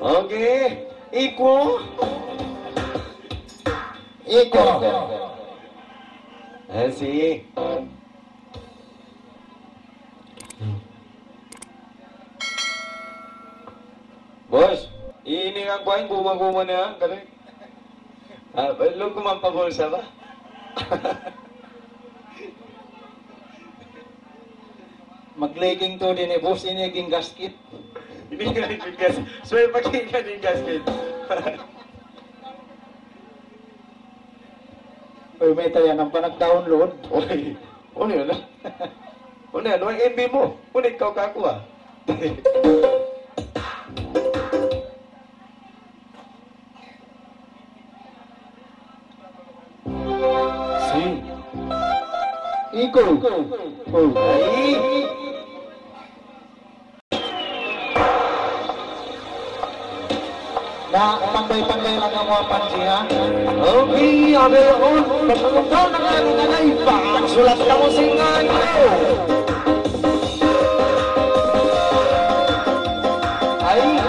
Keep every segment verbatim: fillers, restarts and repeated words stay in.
Okay. Iko. Iko. Eh, si. Boss, ini kan kuan guma-guma niya, kali. Ah, belum ku mampabulsa ba? Mag-legging tu di ini, boss, ini legging gasket. Ini legging gasket. Suway pag-iingat yung gasket. Uy, mayta' yan, ampa nag-download. Uy, unu yan, ah? Unu yan, unu yan, M B mu? Unu ikaw kakuha? Si. Iko. Oh. Ay. Na, pangbay-pangbay lang kamu, Panji, ha? Okay, abi, on. Pagkakita na nga, nung nangaiba, ang sulat ka mo, singayo. Ay.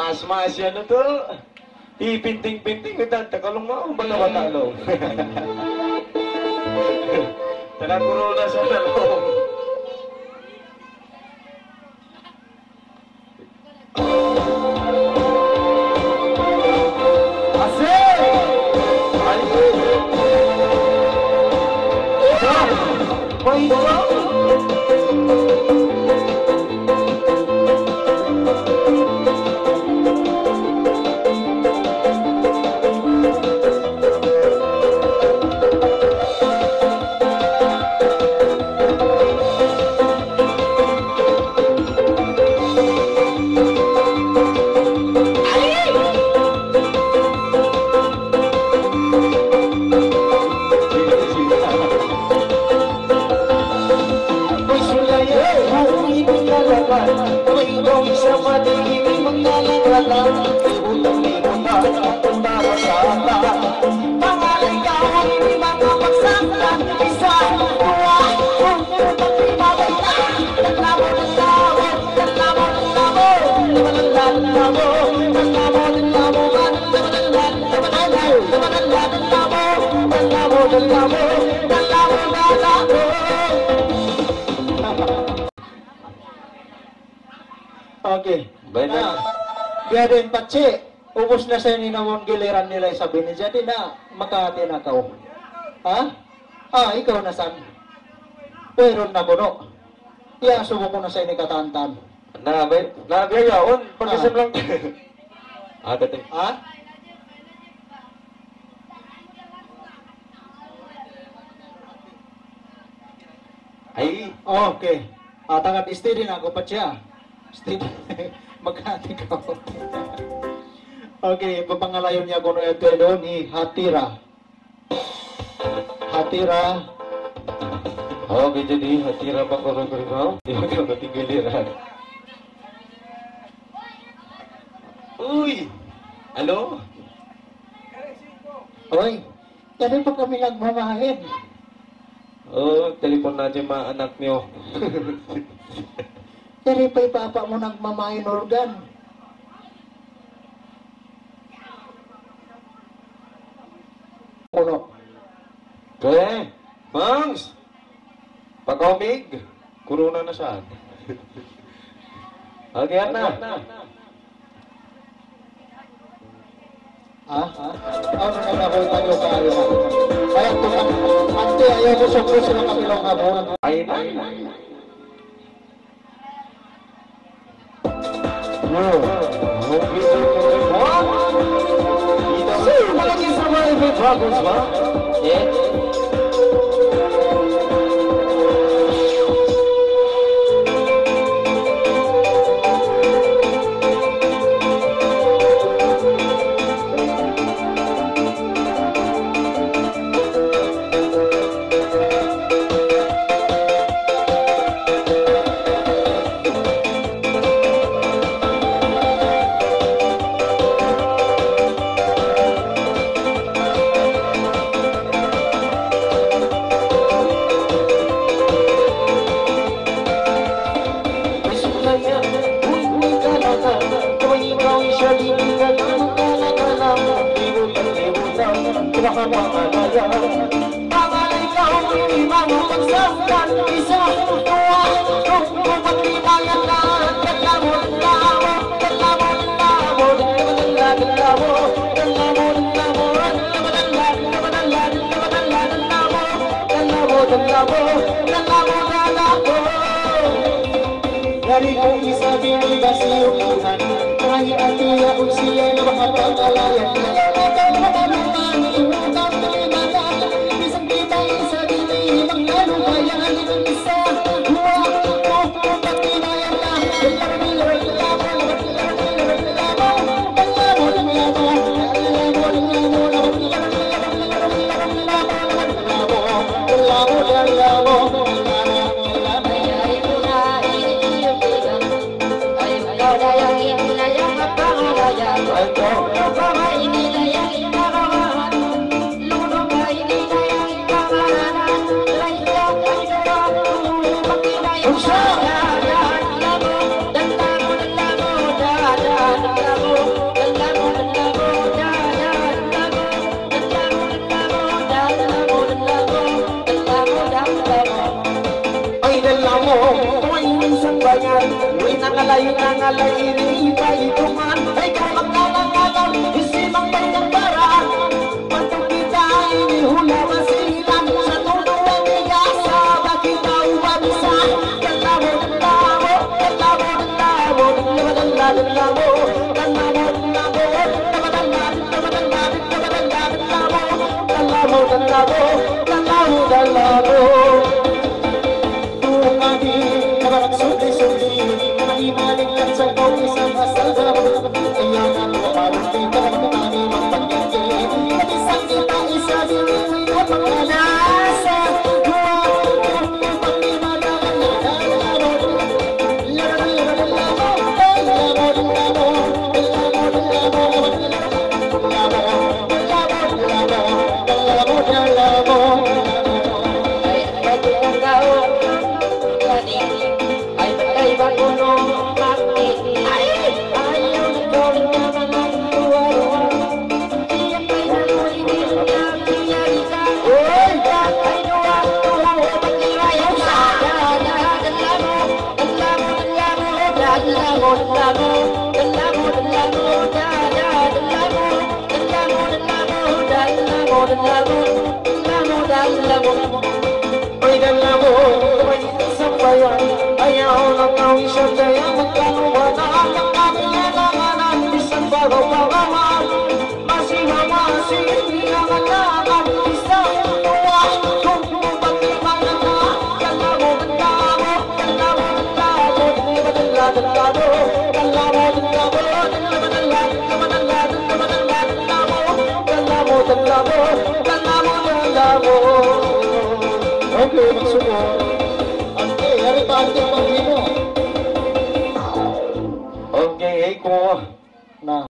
Mas, mas yan na to. Ipinting-pinting kita, takalung mo, bata-bata lo. Taga Corona sa talong. Asik! Ay! Isa! May isa! Okay. Baik, na, baik. Biya' diin, Patsi'. Ubus na sa ini, namun giliran nila isab ini. Jadi na, makahati na kaw. Ha? Ah, ikaw na san. Wayruun na kunu'. Iyasubu ku na sa ini katantan. Na, bay-, na, biya' yaun. Pag-isip lang. Ah, dati. Ha? Ay. Okay. Ah, tagad steady na aku, Patsi'. Steady. Magkati ka. Okay, papangalayun niya kunu' yadtu, hi Hatira. Hatira. Okay, jadi Hatira pa kunu' kunu'. Di' ka matigiliran. Uy! Hello? Uy, kari pa kami nagmamain. Oh, telepon na hadja in manga anak niyu. Kari pa in papa' mu nagmamain organ. Kunu'. Kay, Mangs! Pakaumig, corona na sa. Okay, na. Ha? Ha? Aw, na, na, na, na, na, na. Ayaw ku, ante, ayaw ku, sukro sila kami lang nga buwan. Ay, na. Yari ku isab ini basi ukihan. Ay, dalamu, kumain sa bayan, uy, nangalay, nangalay, iri, iba, ituman, ay, kaw, magkalangalan, isi, mang, bayan, baran, patu kita, ini, hula, masilan, sa tudu, ang, igasa, bakit, tau, bansa, dalamu, dalamu, dalamu, dalamu, dalamu, dalamu, dalamu, dalamu, dalamu, dalamu, Okay, magsugod. Okay, yari pa ang timbang mo. Okay, hey, ko. Na.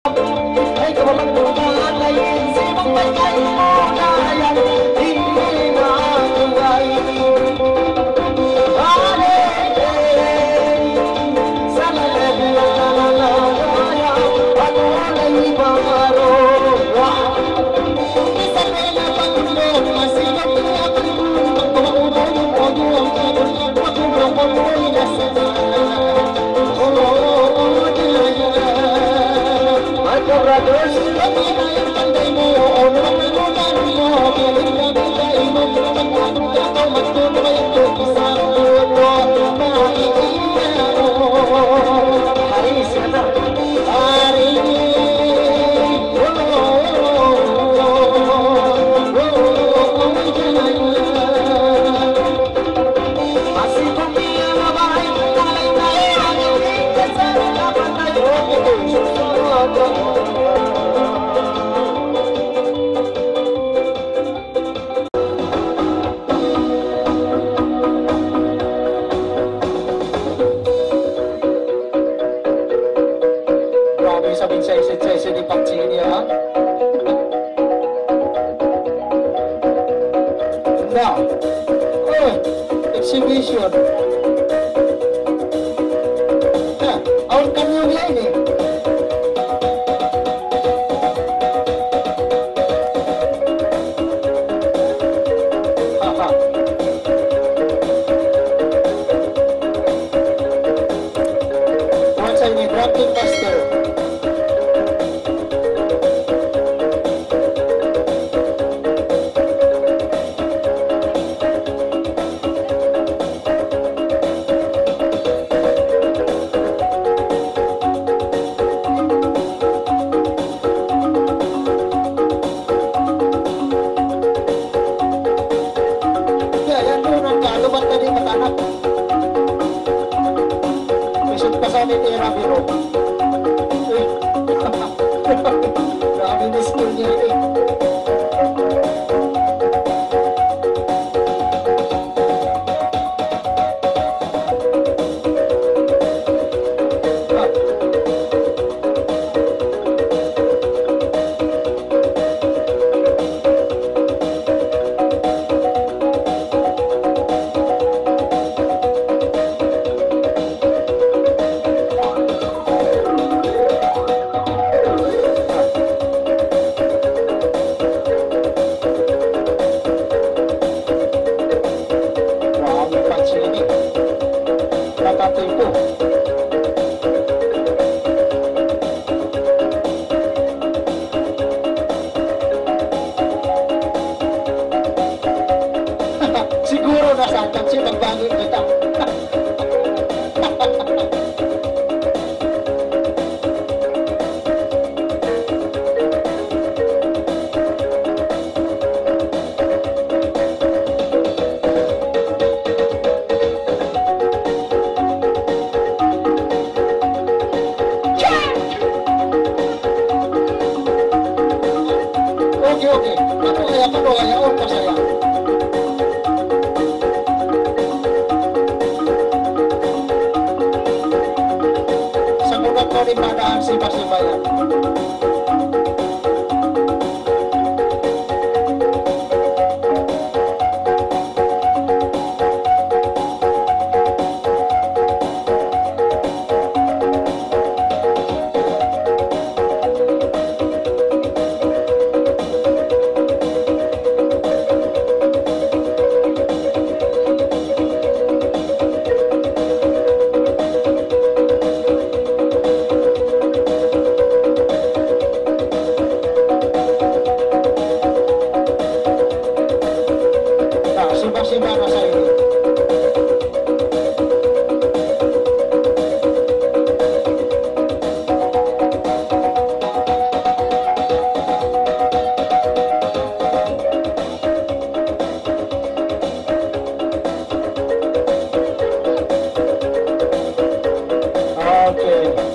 Grabe sa big size, size, size ni Patsy niya, ha? Na. Oh, exhibition. Na, awn kami yung yan eh. Ha, ha. Kuwan sa ini, Drunken Master. Kami pera, biro. Grabe na school niya, eh. Grabe pa, Chini. Nakatimpo. Siguro nasaktan siya, nagbalik kita. Okay, okay. Patunay, patunay. Oh, pasaya. Sa' muna ko ni Madam Sipa-Sipa yan. Na, simba-simba na sa ini. Okay.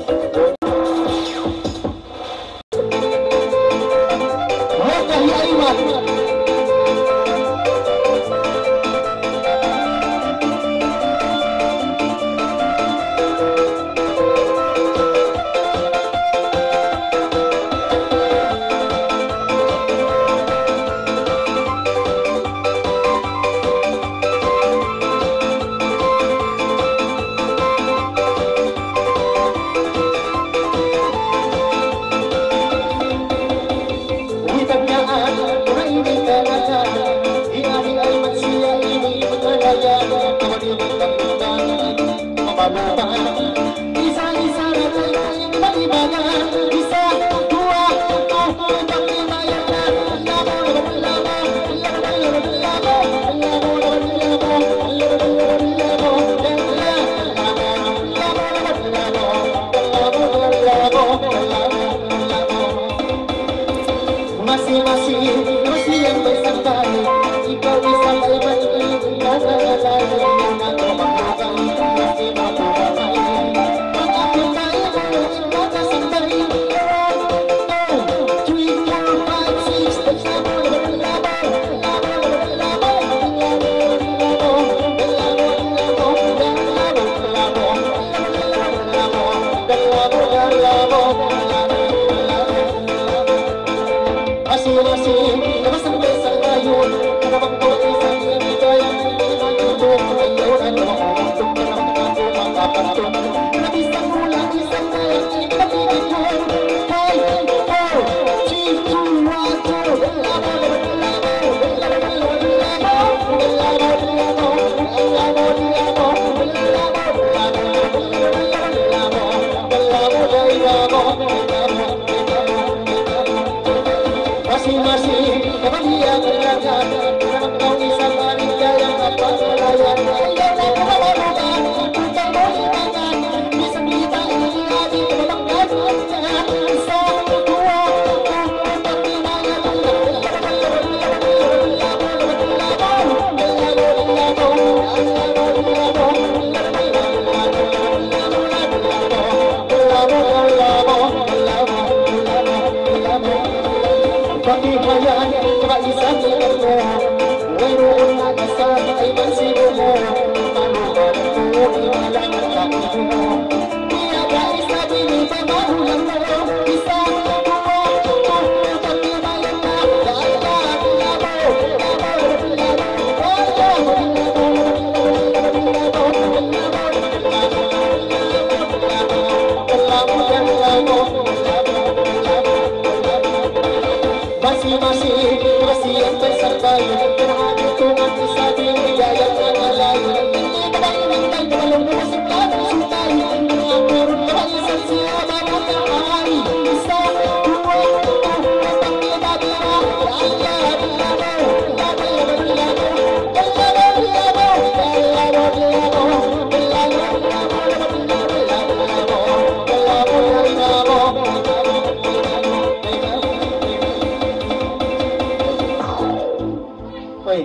Uy,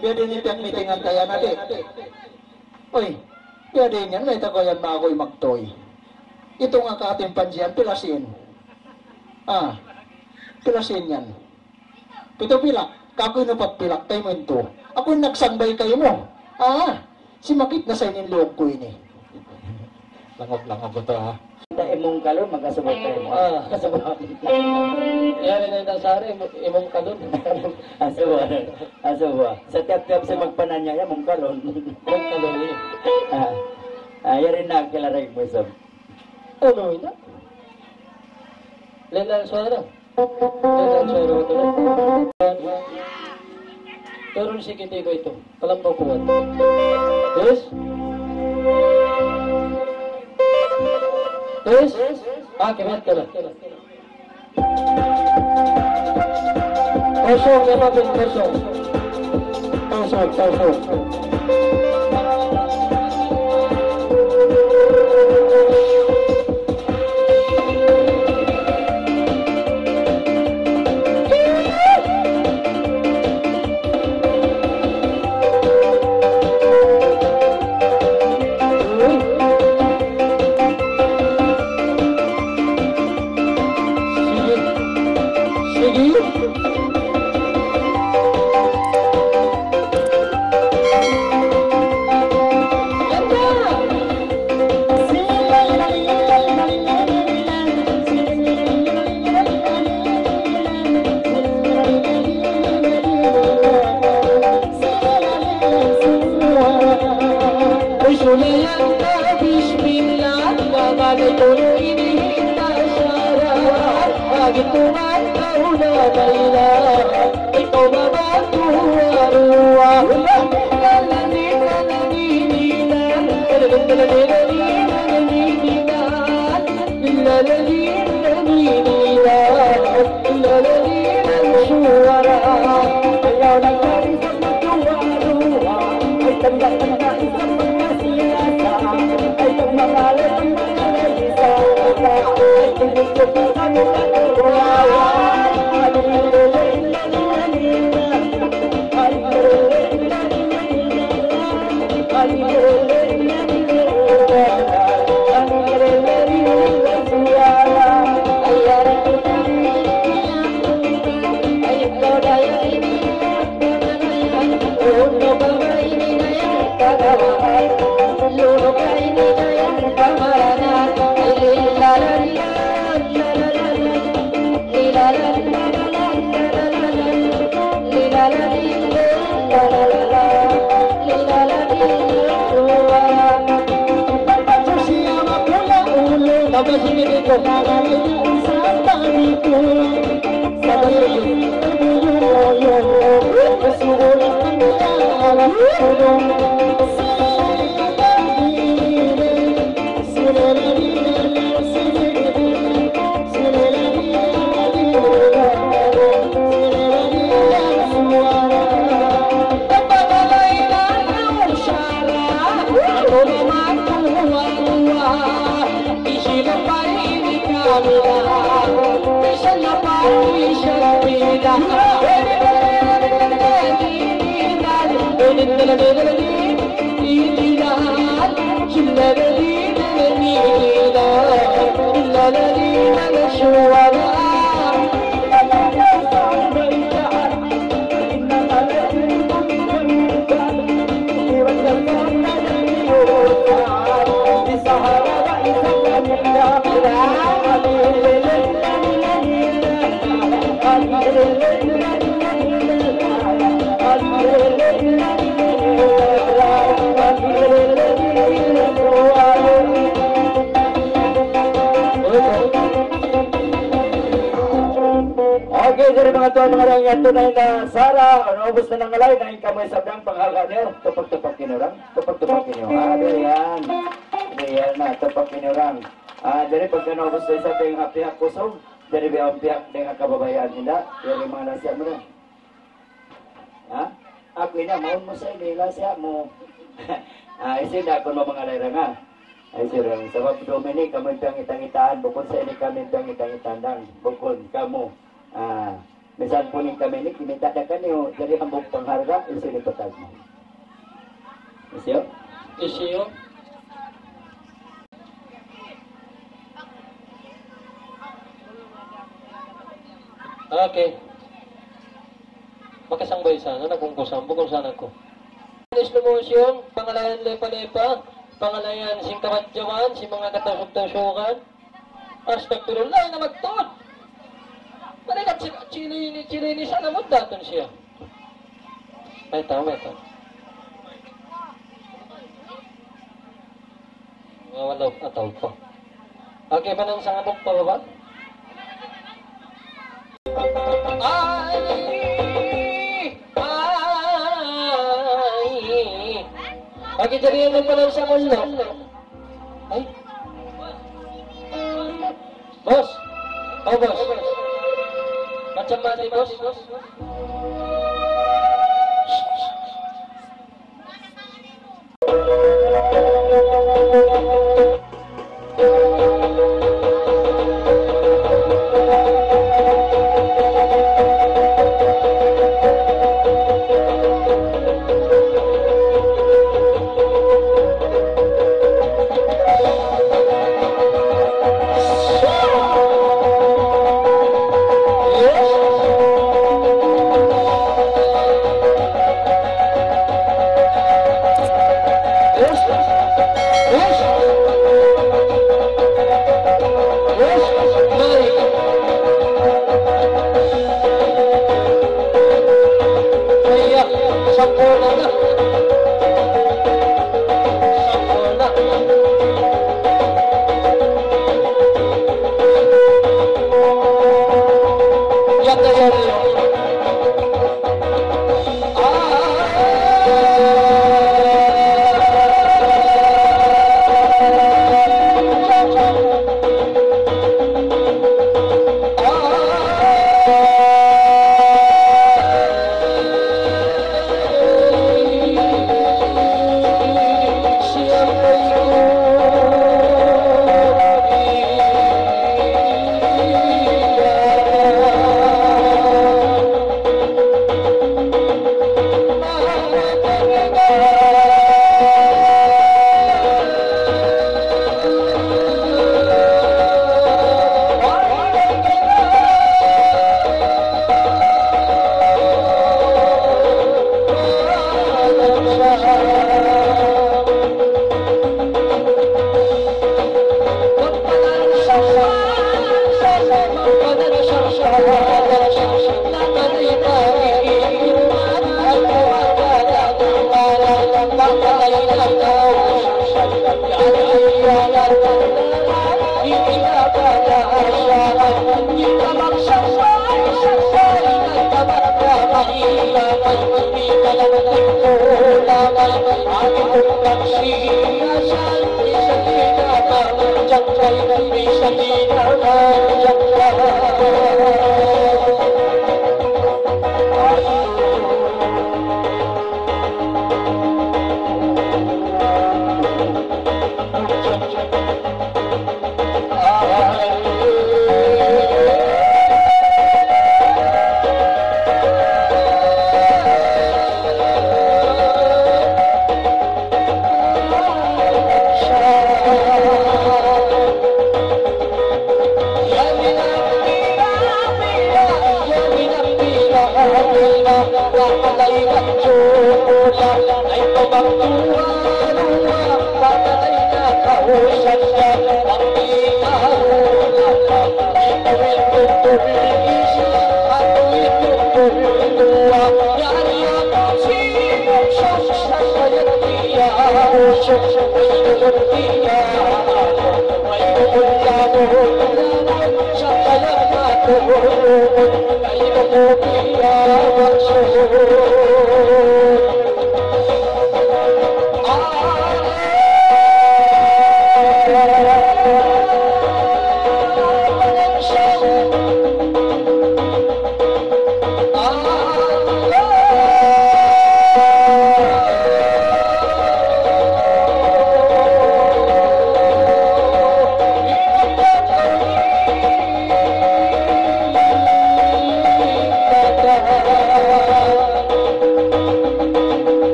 biya' diin in piyagmitingan ta yan, adi'? Uy, biya' diin yan, mayta' kaw yan maaguy magtuy? Itung ha katimpanjian, pila sīn? Ah, pila sīn yan? Pitu pilak, kaku' unu pagpilak kaymu yadtu? Aku in nagsangbay kaymu. Ah, simakit na sa in liyug ku ini. Langug-langug ku tu, ha. Ta imong kalun, magkasubu kaymu. Ah. Kasubu. Yari na in dasari, imong kalun. Asubu. Asubu. Sa tiyap-tiyap siya magpananya, ya, imong kalun. Imong kalun, eh. Ah. Ah, yari na, kilaray mu isab. Unu ini? Lain-lain suwara. Lain-lain suwara, betul. Turun sikit ego itu. Kalampaw kuwat. Terus? Terus? Ah, kibat ka na. Kosong, ya, Pak, kosong. Kosong, kosong. Sige. Jari manga tuwan, manga dayang, yadtu na in, ah, sara', naubus na nangalay, na in kamu isab dayang panghalga' niyu, tupak-tupak niyu ra, tupak-tupak niyu. Ah, diyan. Diyan na, tupak niyu ra. Ah, jari pagka naubus na isab dayang ha pihak kusug, jari biya' ha pihak dayang ha kabayaan, hinda', jari manga nasihat mu na. Ha? Aku ini, mawn mu sa ini, nasihat mu. Ah, hisiyu da aku mamangalay ra nga. Ay, sir, sabab dum ini kamu in piyangita-ngitaan, bukun sa ini kami in piyangita-ngitaan dayng, bukun kamu. Ah, misan pun in kami ini, kimita' da kaniyu, jari hambuuk pangharga', hisiyu in patag mu. Hisiyu? Hisiyu? Okay. Makasang ba isa? Ano na kung kusang? Bukun sa anak ku. Slow motion, pangalayan lepa-lepa, pangalayan sin kamadjawan, sin manga katusug-tusugan. Astagfirullah, na magtuud. Malaikat si, chili ini, chili ini, sana muddatun siya. Ay, tama, tama. Wala ataw pa. Okay, pa nang sangabok pa baba? Ay, ay. Okay, jadi yan ang panang sa mundo. Ay. Boss. Oh, boss. Macam mana, boss?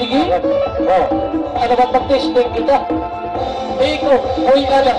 Sige. Oh. Ano ba, mag-testing kita? Ikaw, uy, ano?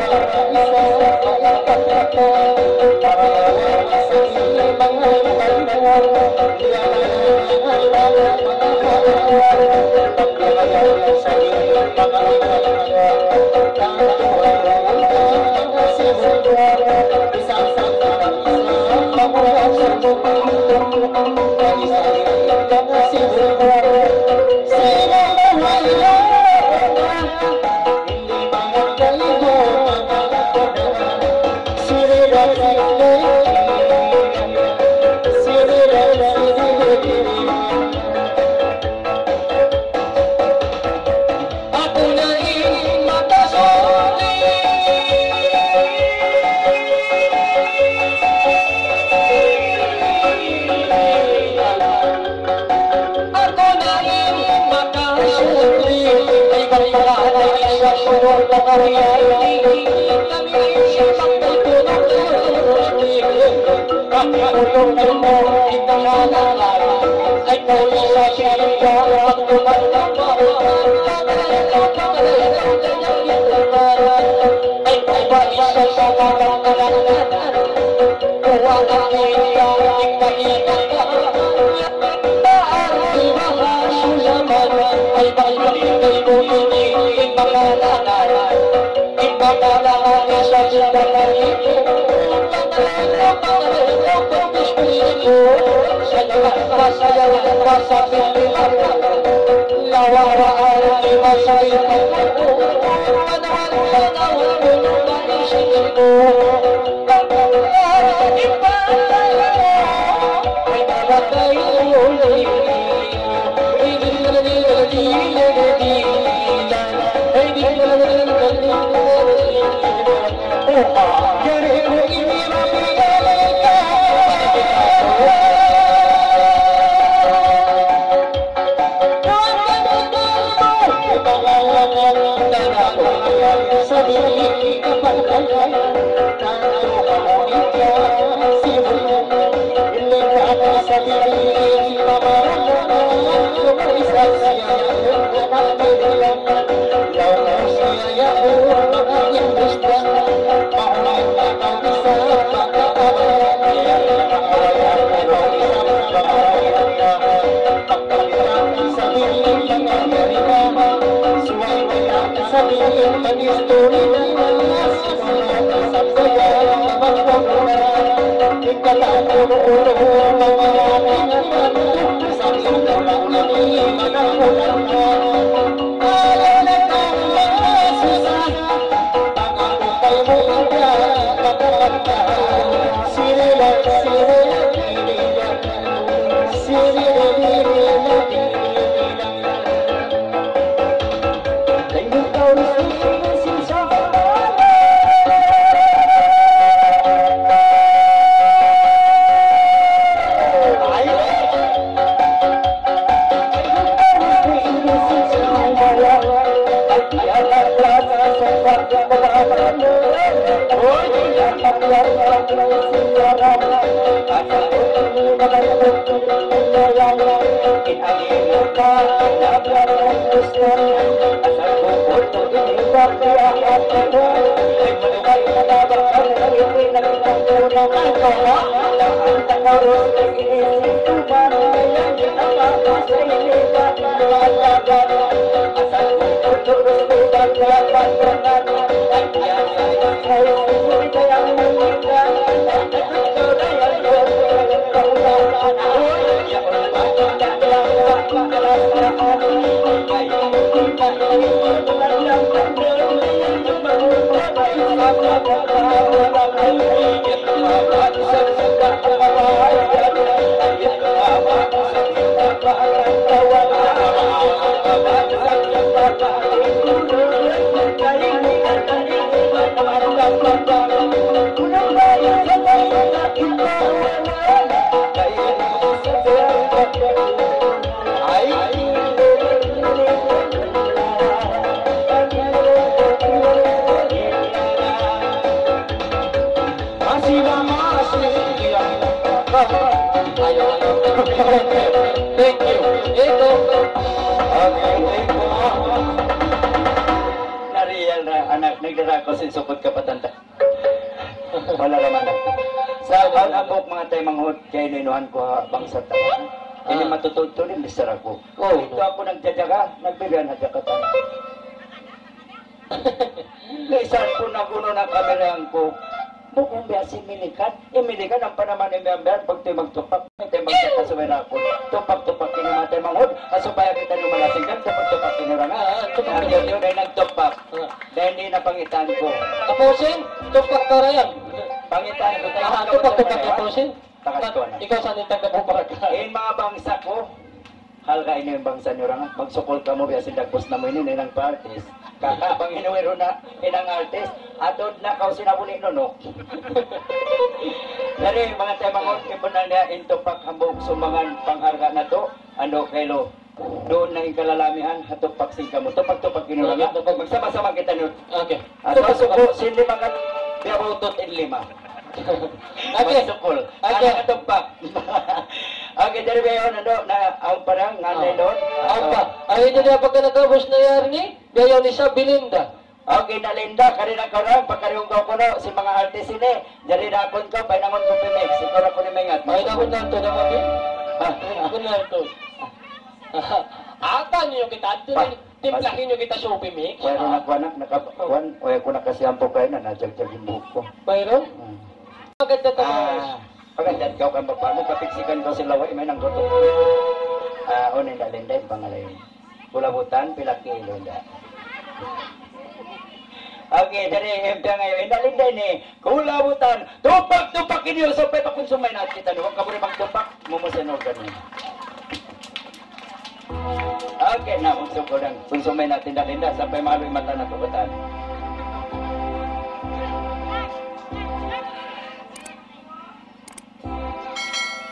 Thank you. Ito. Okay, thank you. Nariyan na. Na, nagdara kaw sin sukut kapatan ta. Wala' ra man. Sa' awn hambuuk manga taymanghud, kiyainuinuhan ku ha bangsa ta. Ini matutuud tuud in bichara ku. Oh. Didtu aku nagjajaga, nagbibiyahan ha Jakarta. Minsan ku nag-unu na kamerahan ku. Bukun biya' sin Milikan. In Milikan, ampa naman in biya'-biya', pagtuy magtupak. Mayta' in bangsa ta subay ra aku. Tupak-tupak ini manga taymanghud. Ha supaya kitaniyu malasig, tupak-tupak ini orang. Ah, tupak-tupak. Yun, yun, yun, nagtupak. Ah. Dayn di na pangitaan ku. Apu' Hussein, tupak ka ra yan. Pangitaan ku, tayo. Ah, tupak-tupak, Apu' Hussein. Takat ko na. Ikaw sa nitang kabubaga. In manga bangsa ku, halga' ini in bangsa niyu ra nga. Magsukul kamu, biya' sin dagbus namu' ini, hinang pa-artist. Kaka, bang in wayruun na hinang artist, atud na kaw sin Abu Ni' Nunuk. Jari, manga taymanghud, in bunnal niya, in tupak hambuuk sumbangan pangharga' natu', andu' kaylu. Duun na in kalalamihan, ha tupak sin kamu. Tupak-tupak in unu. Okay, tupak. Magsama-sama kitaniyu. Okay. Atu' tupak, suku, tupak. Sin lima kan, biya' ba utut in lima. Okay. Magsukul. Okay. Anak tupak. Okay, jari biya' yaun, andu', na, awn pa ra, ngan na duun. Awn pa. Ay, ini na pagka nagkabus na yan ni, biya' yaun isab Belinda. Okay, na Linda, kari na kaw ra, pagkarihun kaw kunu', sin manga artist ini, jari dapun kaw, pahinangun ku pimix, ikaw ra kunu' maingat. Ay, dapun na tuud, dapun na tuud. Ha? Dapun na tuud. Atan niyu kita, atu pa, ni, timplahin niyu kita supi mix. Wayruun na kuwan, nakakuwan, wayruun ku nakasiyampay na, najagjag in buhuk ku. Wayruun? Hmm. Maganda to, ah, guys. Pag-andad kaw kan bapa' mu, papiksikan kaw sin laway, mayan in gutu'. Ah, unu in Linda, in pangalan. Kulabutan, pila kilo, Linda? Okay, jari, himpiang ayu, in Linda ini, kulabutan, tupak-tupak ini, subay pakunsumay na kitaniyu, huwag ka muna magtupak, mumusin organ ini. Okay, na, kunsum ko lang, kunsumay na in Linda, sampay malu' in mata natu' katan.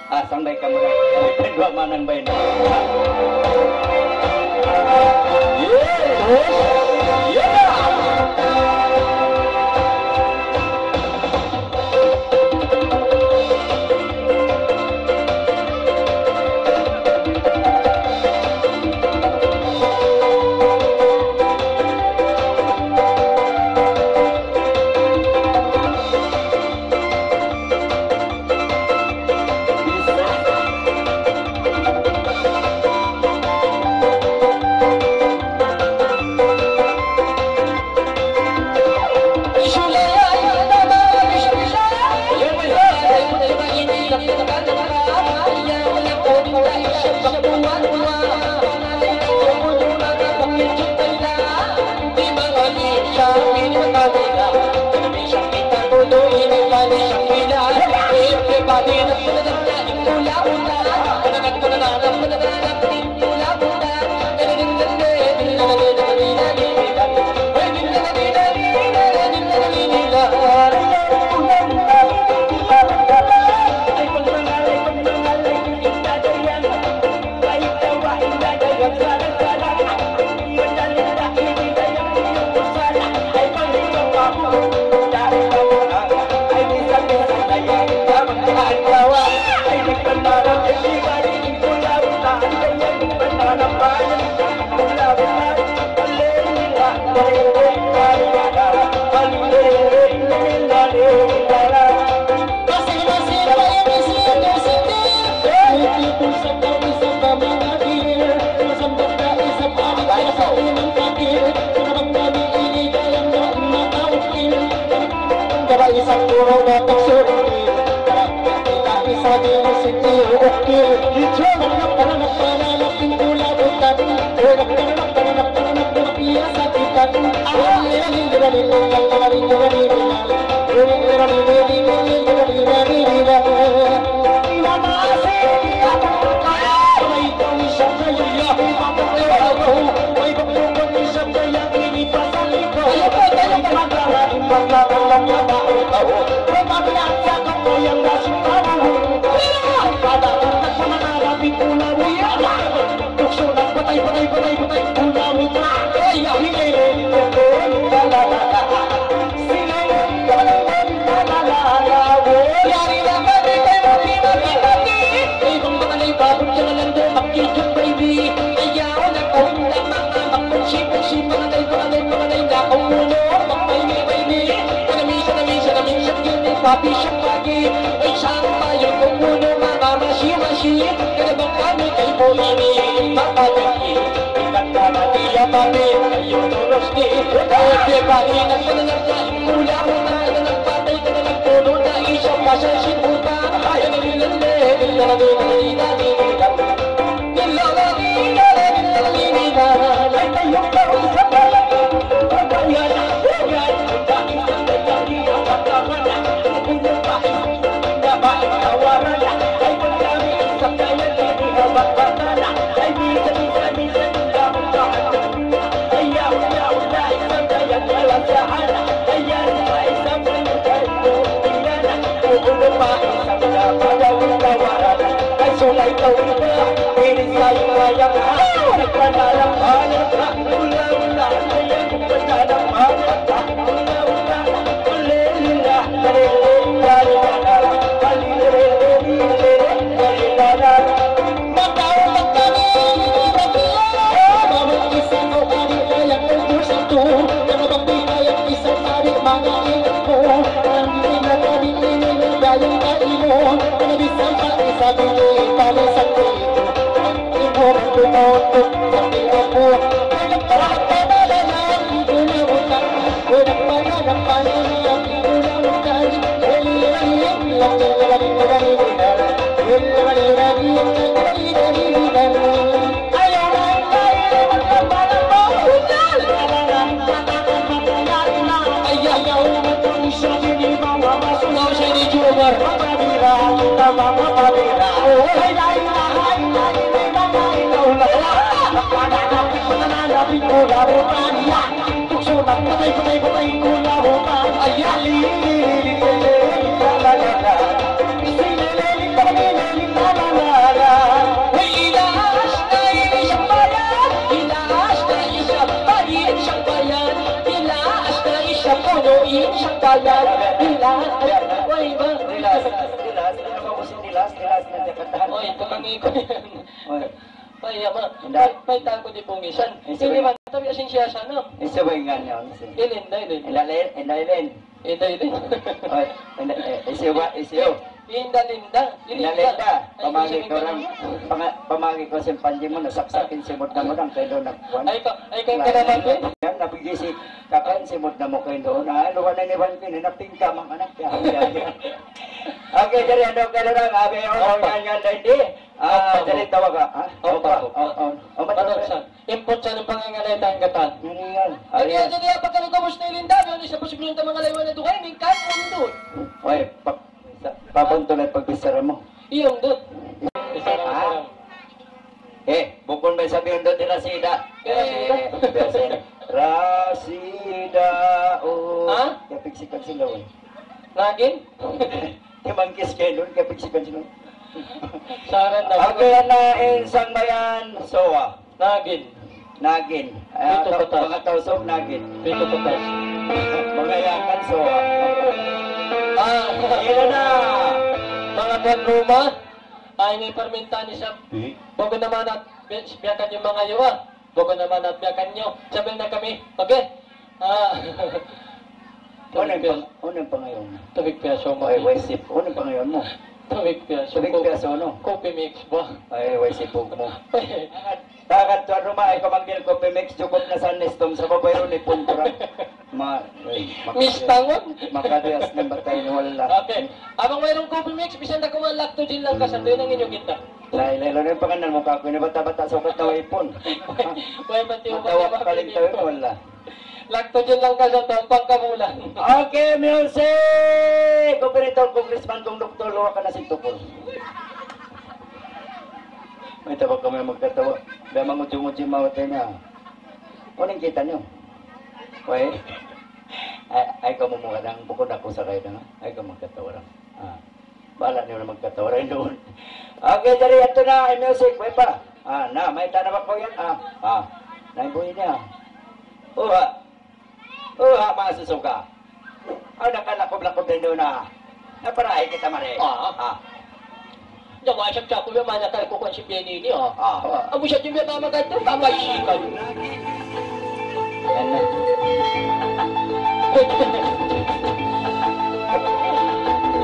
Ah, sangbay kamu na. Yan, duwa manang bay na. Yes! Yeah! Papi siya pagi, isang mayo kung uno mamamasi-masi, kada bang kami kay po ini, mapapiki, ikat na mati ang papi, yung tulos ni, pwede pa rin ang mga naglaing mula mo na, na nagpatay ka na nagpuno na isang kasal si puta, ay, ang nilande, nilande, nilande, nilande, Relax, relax. Ano ka gusto relax? Relax na jacket. Oy, ito kami ko yan. Oy. Pay, ama. Inda. Pay, pay, tago di pungisan. Inda. Ini man, tabi asin siya sa, no? Inda ba yung ganyan? Ilin, da, ilin. Inda, ilin. Inda, ilin. Inda, ilin. Oy, inda, eh, isiyo ba? Isiyo. Inda, linda. Inda, linda. Ay, pamagi ko lang. Panga-, pamagi ko simpanji mo, nasaksakin simod na mo lang, kaya doon nagkuhan. Ay, ka, ay, ka, kalaman ko. Yan, nabigay si Kakan simud na mu kaw duun. Ah, luwa na ni Juan Pin, napingka man anak ya. Okay, jadi anu kaw duun, abi, o, ngan, ngan, hindi. Ah, jadi tawag ka, ha? Opa, opa. O, o, o, matuloy. Matuloy sa. Import sa ng pangangalay tayong gatan. Yun yan. Jadi, ayun. Jadi, apa ka nagkabos na ilinda? Yun, isa pa siguro yung tamang alaywan na duhay, mingkan, o, duun. Oy, pa-, sa-, papunto na pagbisara mo. Iyong, duun. Isara, ha? Isara. Eh, bukun ba sabi undut ni Rasida? Eh, Rasida. Eh, Rasida. Rasida, oh. Ha? Kapiksikan sila, oh. Nagin? Timangkis kayo doon, kapiksikan sila. Saran na. Ang kaya na insang bayan, sowa. Nagin. Nagin. Ah, pito ta-, patas. Mga Tausug, nagin. Pito patas. Mga Yakan, sowa. Ah, ina na. Mga tuan rumah. Ay, ini parmintaan isab. Hmm? Bago naman at bi-, biyakan yung mga yuwa. Bago naman at biyakan nyo. Sabihin na kami. Okay? Ah. Ano yung pang-, ano yung pangayon mo? Tubig piyaso mo. Ay, way sip. Ano yung pangayon mo? Tubig piyaso. Tubig piyaso, no? Coffee mix ba? Ay, way sip mo. Takat tuan rumah, ay, kamanggil ko, pimix, jukot na sa nestom, sa babae ron, ipon ko ra. Ma-, ay, maka-, mistangon. Makadiyas na batay ni wala. Okay. Abang mayroong coffee mix, bisan da kuman lactogen lang ka, sa tuwing ang inyong kita. Lain, lain, lain, yung pangalan mo, kako, yung bata-bata, sa ukat na ipon. Way, pati yung matawa bata-bata, ka, kaling tawin, wala. Lactogen lang ka sa tampang kamulan. Okay, music! Operator, congressman, kung doktor, luwa ka na si Tukol. May tabak kami magkatawa. Dahil mangudyo-ngudyo yung mawatay niya. Ano yung kita niyo? Uy. Ay, ay, kamu mukha nang bukod ako sa kayo na. Ay, kamu magkatawa lang. Ah. Bahala niyo na magkatawa rin doon. Okay, dari ito na, ay music. May pa. Ah, na, may tanawag ko yan. Ah, ah. Naibuhi niya. Uha. Uha, mga susuga. Ay, nakalakob-lakob rin doon, ah. Naparahay kita, mare. Ah. Ah. Dawa siya siya, kuya, manakal ko kung si Benny ini, ah. Ah. Amo siya, di ba, mama, ganito? Papaisikan. Yan na.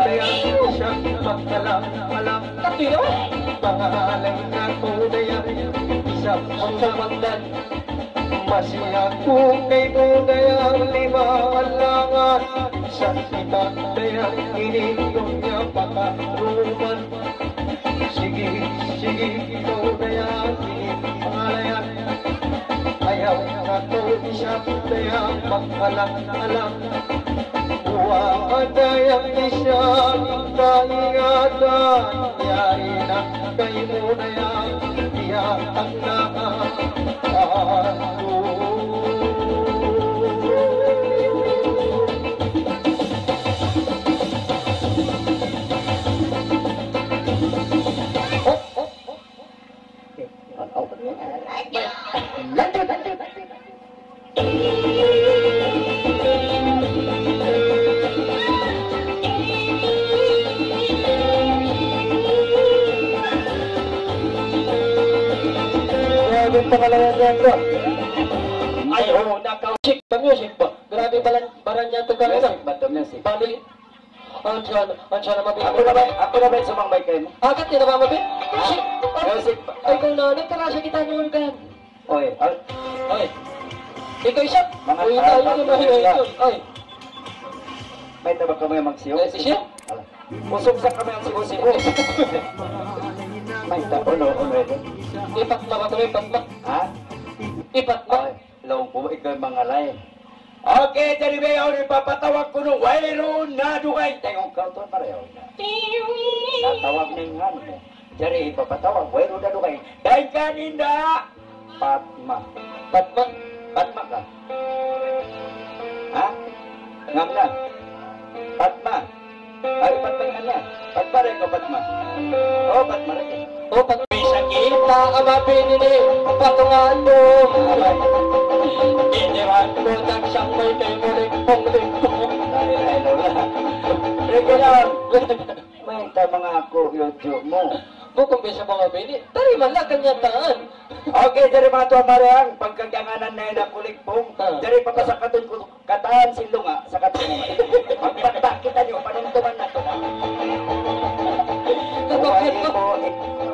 Dayaw isab magkalam-alam. Katiyo? Pangalan natu' dayaw isab magkalam-alam. Masi aku kaymu dayaw lima alangan. Sa' kita dayaw ini dunya pakaruman. Sige, sige, ikaw dayaw ini pangalayan. Ayaw natu' isab dayaw magkalam-alam. Buwaa dayaw isab in kaingatan, yari na kaymu dayaw, tiyaak na. Grabe pangalayan niya to. Ay, oh, nakausik pa music pa. Grabe pala, baran niya to ka. Music ba to, music? Bali, Ansa, ansa na mabin. Aku na ba, aku na ba in sumangbay kaymu? Agad, di na ba mabin? Ha? Shit! Ay, music pa. Ay, kung na, nagkarasya kita ng organ. Oy, al- Ay. Ikaw isa. Mga Uy, tao, tayo, mga di ba, tao, yun, tao. Yun. Ay. Mayta' ba kamu magsiyo? Ay, si siya? Ala. Usog sa kami ang sibo-sibo. Mayta', uno, uno, ito. Ipat ma ba ito? Ipat ma? Ha? Ipat ma? Ay. Laung ku, ikaw mangalay. Okay, jari biya' yaun hipapatawag kunu', wayruun na dugaing. Tengok kaw tuwan, pareho na. Natawag na in ngān mu. Jari hipapatawag, wayruun na dugaing. Daing kaninda, Patma. Patma? Patma ka? Ha? Ngam na? Patma? Ay, Patma yan niya. Patma rin ko, Patma. Oh, Patma rin. Oh, Patma. Bisa kita ama pinili, patungan mo. Aray. Iniwan mo, tagsang may kay mo, lingkong, lingkong. Ay, ay, lola. Rin ko yan. May tama nga ako, YouTube mo. Bukun bisa mga bini. Tari man lang kanyataan. Okay, jari manga tuwan, marihang pagkaganganan na yun ako, lingkong. Ah. Jari papasakatun ku katan sin lunga', sa katan sin lunga'. Magpatba kita niyu, panumtuman natu'.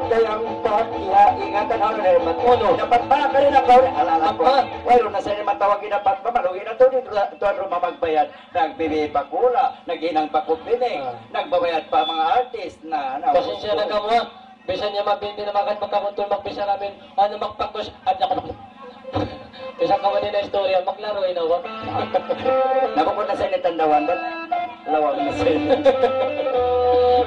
Kaya ang pag-, ya, ingatan ako na dapat. Ano? Dapat ba ka rin ako? Ala, ala ko. Patma. Wayruun na sa inyo matawag na Patma, malugi na to, di tuwan ruma magbayad. Nagbibi pa kula, naghinang pa kupining, Ah. nagbabayad pa manga artist na, na. Pasensya na kamu, ha? Bisan niya mabinti na makan, makakontrol, magbisara amin, ano, magpagkus, at naka-, bisan ka man na istorya, maglaro, inawa. Nabukod na sa init ang dawan, ba't lawang na sa init?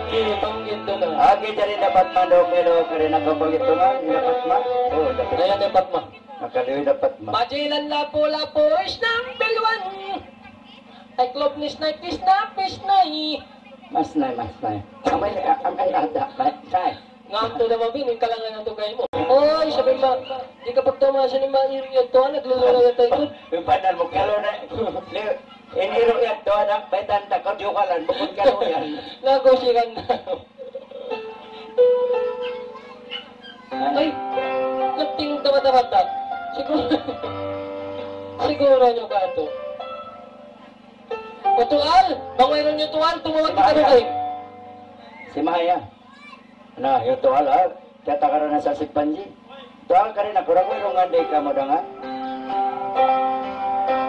Kitang ito na. Agi, jari dapat mandok, pero kari na kapag ito nga, dapat ma? Oo, dapat. Ayan, dapat ma. Nakaliwi dapat ma. Majilan lapu-lapu, is number one. Ay, club ni Snipes na, Pisnay. Masnay, masnay. Amay, amay ada, masnay. Nga ang tuda mabin, yung kalangan ng tugay mo. Oy, sabi ma, di ka pagtama sa ni ma, yung, yung tuwa, naglulula yung tayo. Yung panal mo, kalo na. Li-, iniro yung tuwa, na, paitan ta, kaudyukalan, bukod kalo yan. Nagusiran na. Ay, nagtingog na mata-mata. Siguro, siguro nyo ka ito. O tuwal, bang mayroon nyo tuwal, tumawag kita Mahaya. Dugaing. Si Mahaya. Na, yung tuwal, ha? Kaya takaran na sa si Panji. Tuwal ka rin, ako, rang mayroon nga, di ka mo dangan.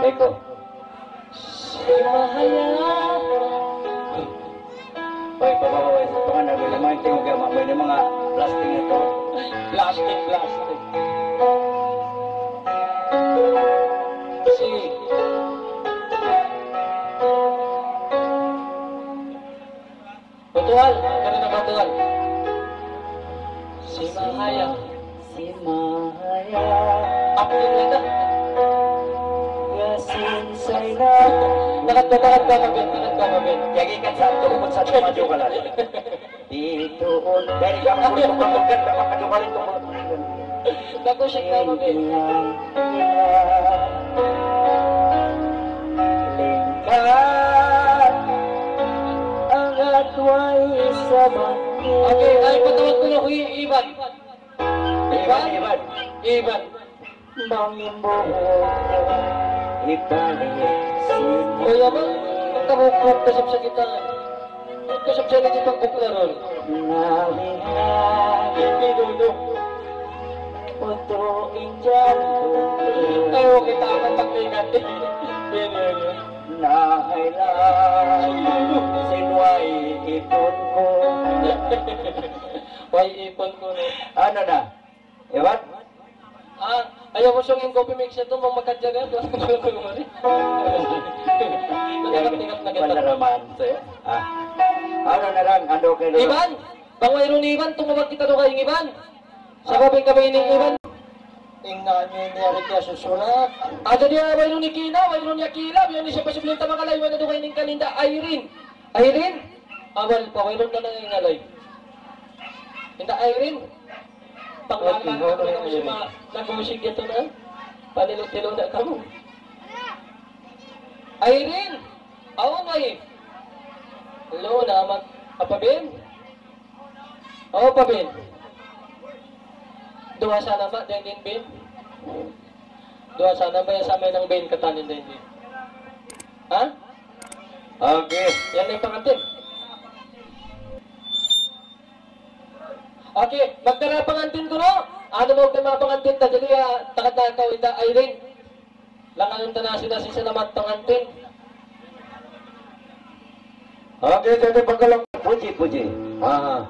Eko. Si Mahaya. Hoy, pababa, hoy. Baka na, may naman tingog yan, may na mga plastic na to. Plastic, plastic. Si Utual, kami na kautual. Si Mahaya. Si Mahaya. Apil na ka. Yasin Saina. Takat ka, takat ka, mabit, takat ka, mabit. Yagi ka sa ato, umot sa ato, madyo ka lang. Dito, un-, dahil ka makulong, makulong, makulong, makulong. Bagus siya, mabit. Lingkar, angat way sa bangko. Okay, ay, patawag ko na, Kuya Ivan. Ivan, Ivan. Ivan. Mangimbuhok, ibalik. Kuya, bang, kabuklok, kasap sa kita. Ito sa challenge ito, bukla ron. Nalihan. Pinuno. Puto in jantung. Ayaw kita amat pag-ingat. Pinuno. Nahaylan. Sin way ipun ku. Way ipun ku, no? Unu na? Iban? Ah, ayaw mu sungin coffee mix ito, bang makadyaga. Tingap-tingap na kita. Wala' naman, sir. Ah. Unu na lang, anu kaw na lang? Iban, bang wayruun iban, tumawag kita dugaing iban. Sabab in kami ini iban. Ingna niya niya rin kaya susulat. Ada dia wayruun ni Kina, wayruun niya Kila, biya' ni siya pa siya pinunta mga laywan na dugaing in kaninda, Irene. Irene? Awal pa, wayruun na nangingalay. Inda Irene? Pagkakita ko na kami sa mga nagmusik ito na, panilo-tilo na kamo. Irene! Aw, may. Hello, namat. Apa, Ben? O, pa, Ben. Duwa sana ba, dayn di, Ben? Duwa sana ba, ya sa may nang Ben katan in dayn di? Ha? Okay. Yan na in pangantin. Okay, magdara pangantin kunu'. Unu ba in manga pangantin ta? Jadi, ah, taga-taga kaw, ita, Irene. Langan ta na sila sin salamat pangantin. Okay, jadi pagkalang puji-puji. Ah,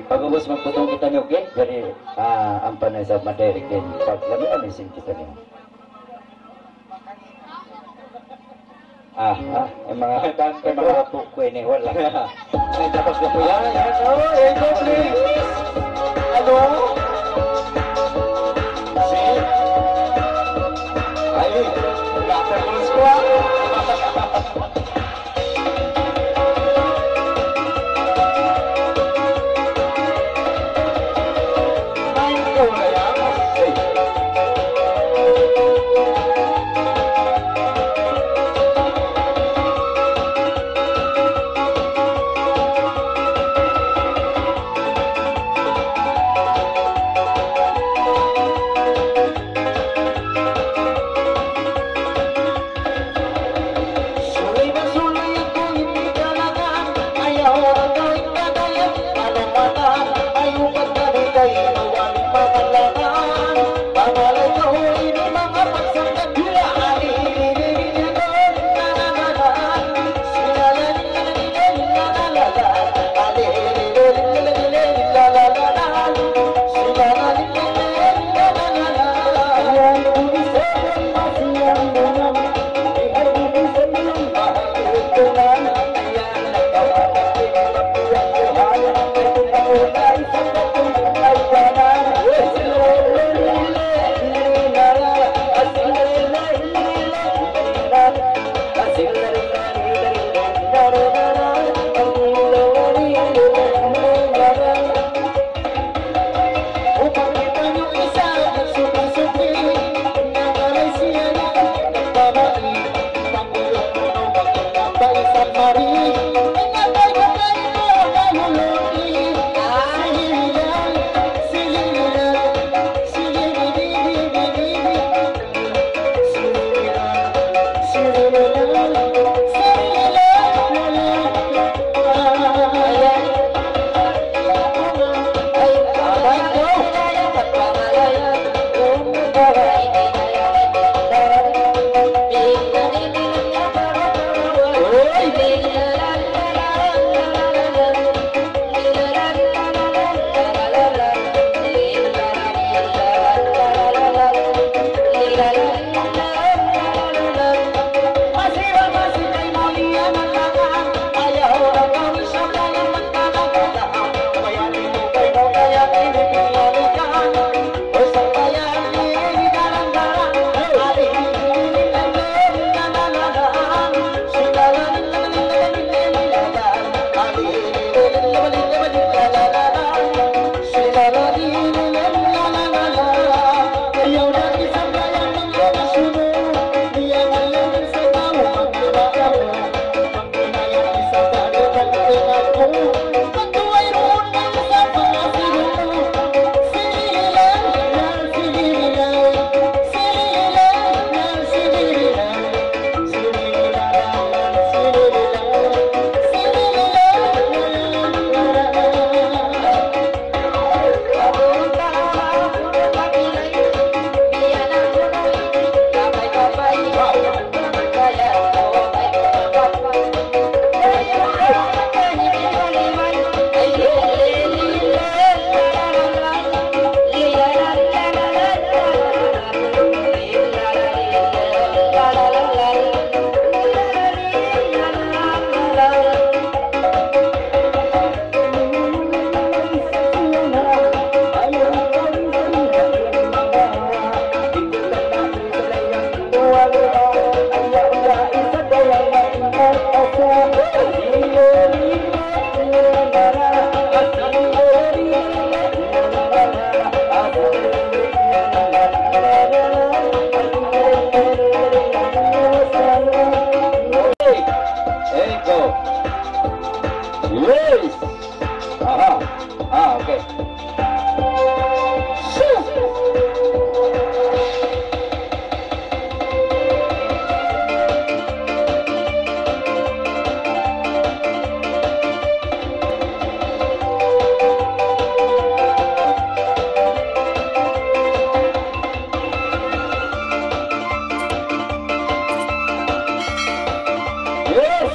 pag'ubus magputong kitaniyu, okay? Jadi, ah, ampa na isab madirect in paglabi na sin kitaniyu. Ah, ah, in manga, in manga apu' ku ini, wala'. Ay, tapos na po yan. Yan, yan. Oh, ito, please. Hello? Si? Ay, wala' pa yung squad. Hey, go. Yes. Aha. Ah, okay. Yes.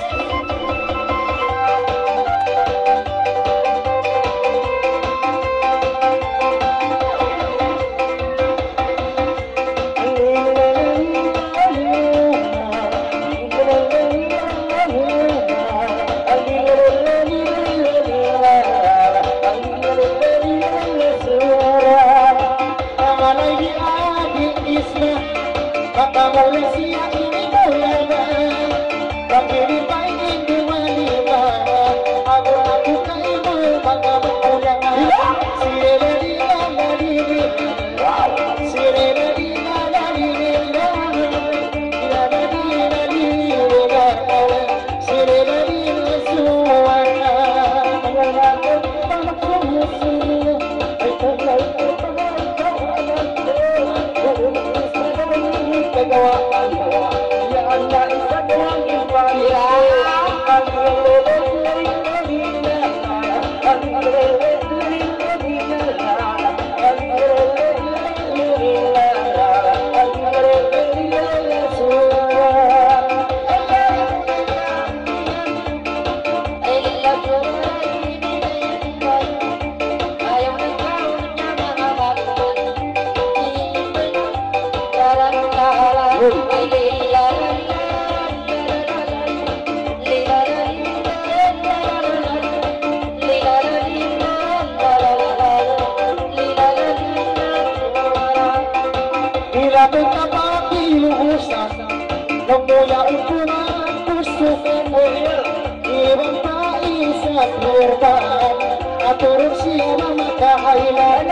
Bila ku kapag iluhusan, nagmula upunan, gusto ko mo. Iban pa isab lurban, aturun siya na makahaylan.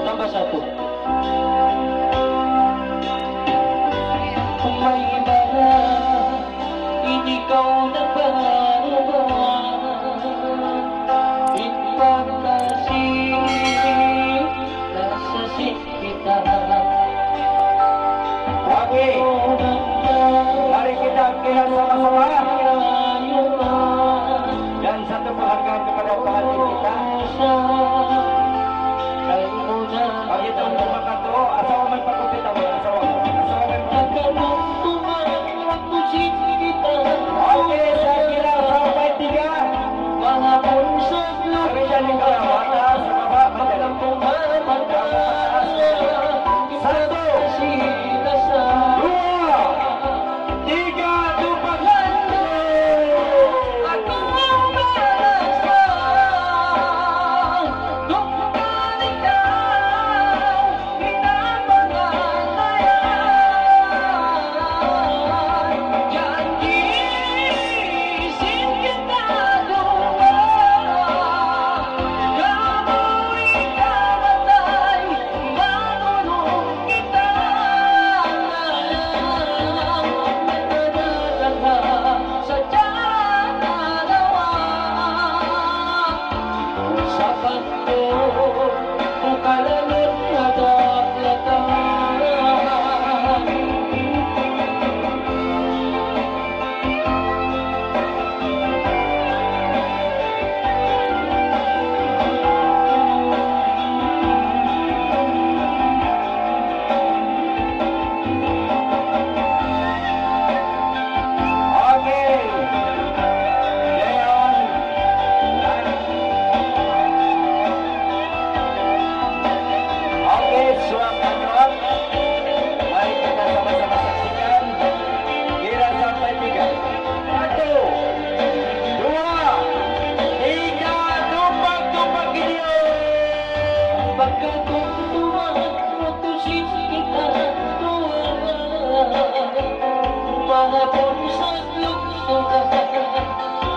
Tambah satu. May iba na, hindi ko na ba, ipagkasi, kasasi kita. Okay. Mari kita kira sama-sama. Dan satu penghargaan kepada pengantin kita. Bagi tuan rumah katu, asawa may pagkupit ang mga asawa. Asawa may pagkupit. Okay, saya kira sampai tiga. Kami jadi kaya mata, sa baba, kami jadi. Satu. Dua. Tiga, tupakan.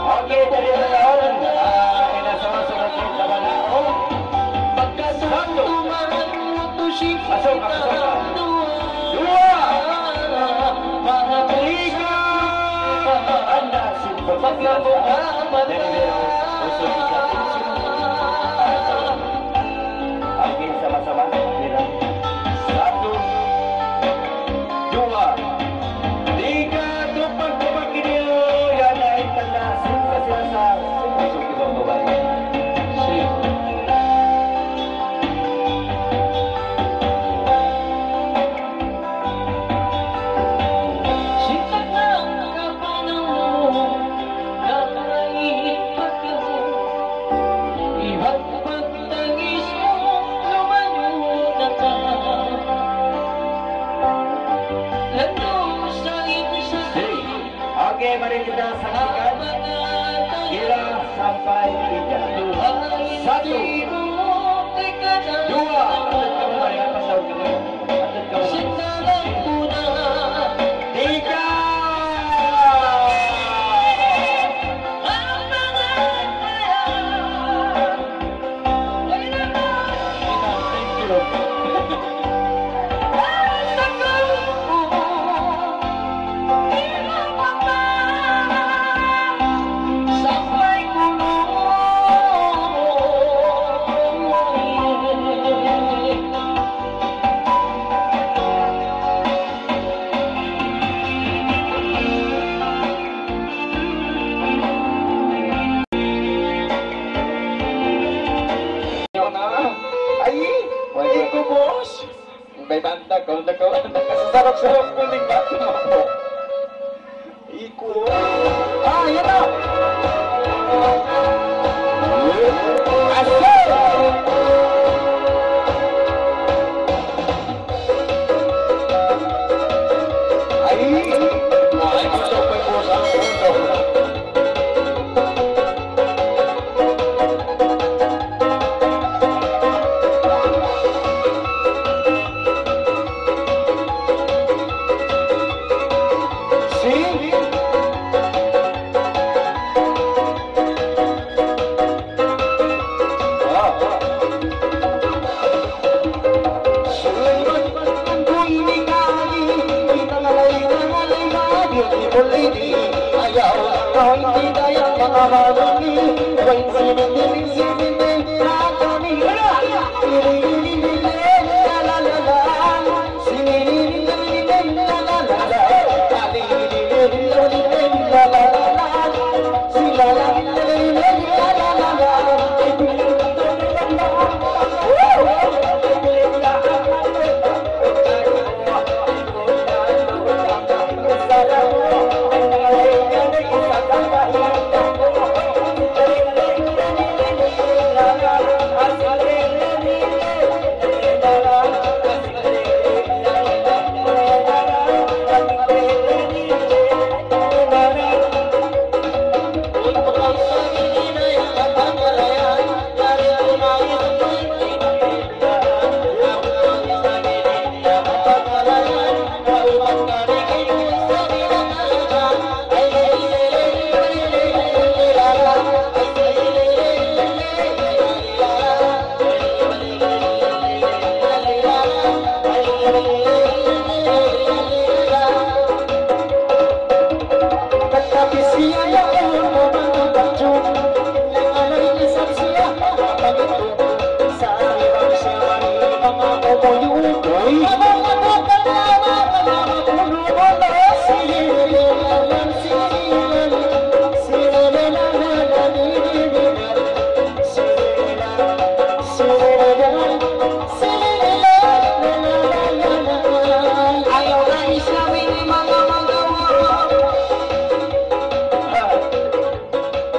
Okay, dari ngayon, ah, in a susunod na panaw. Satu. Asuka, asuka. Duwa. Tiga. Anda, simple. Dari ngayon, usul kita. Asuka. Okay, sama-sama. Satu, duwa, tiga, tupag-tupag kaniyu. Yan ay tanda sin kasiyasayan sin usug iban babai. Sige. Okay, mari kita saksikan. Kira sampai tiga. Satu. Dua. Tiga. Ay, ay, kubos. May banda ko, nagkawa-, nakasasarap-sarap po ning bata mo. Iko. Ah, yan na. Asal. Ay, ay, gusto ko po sa puso.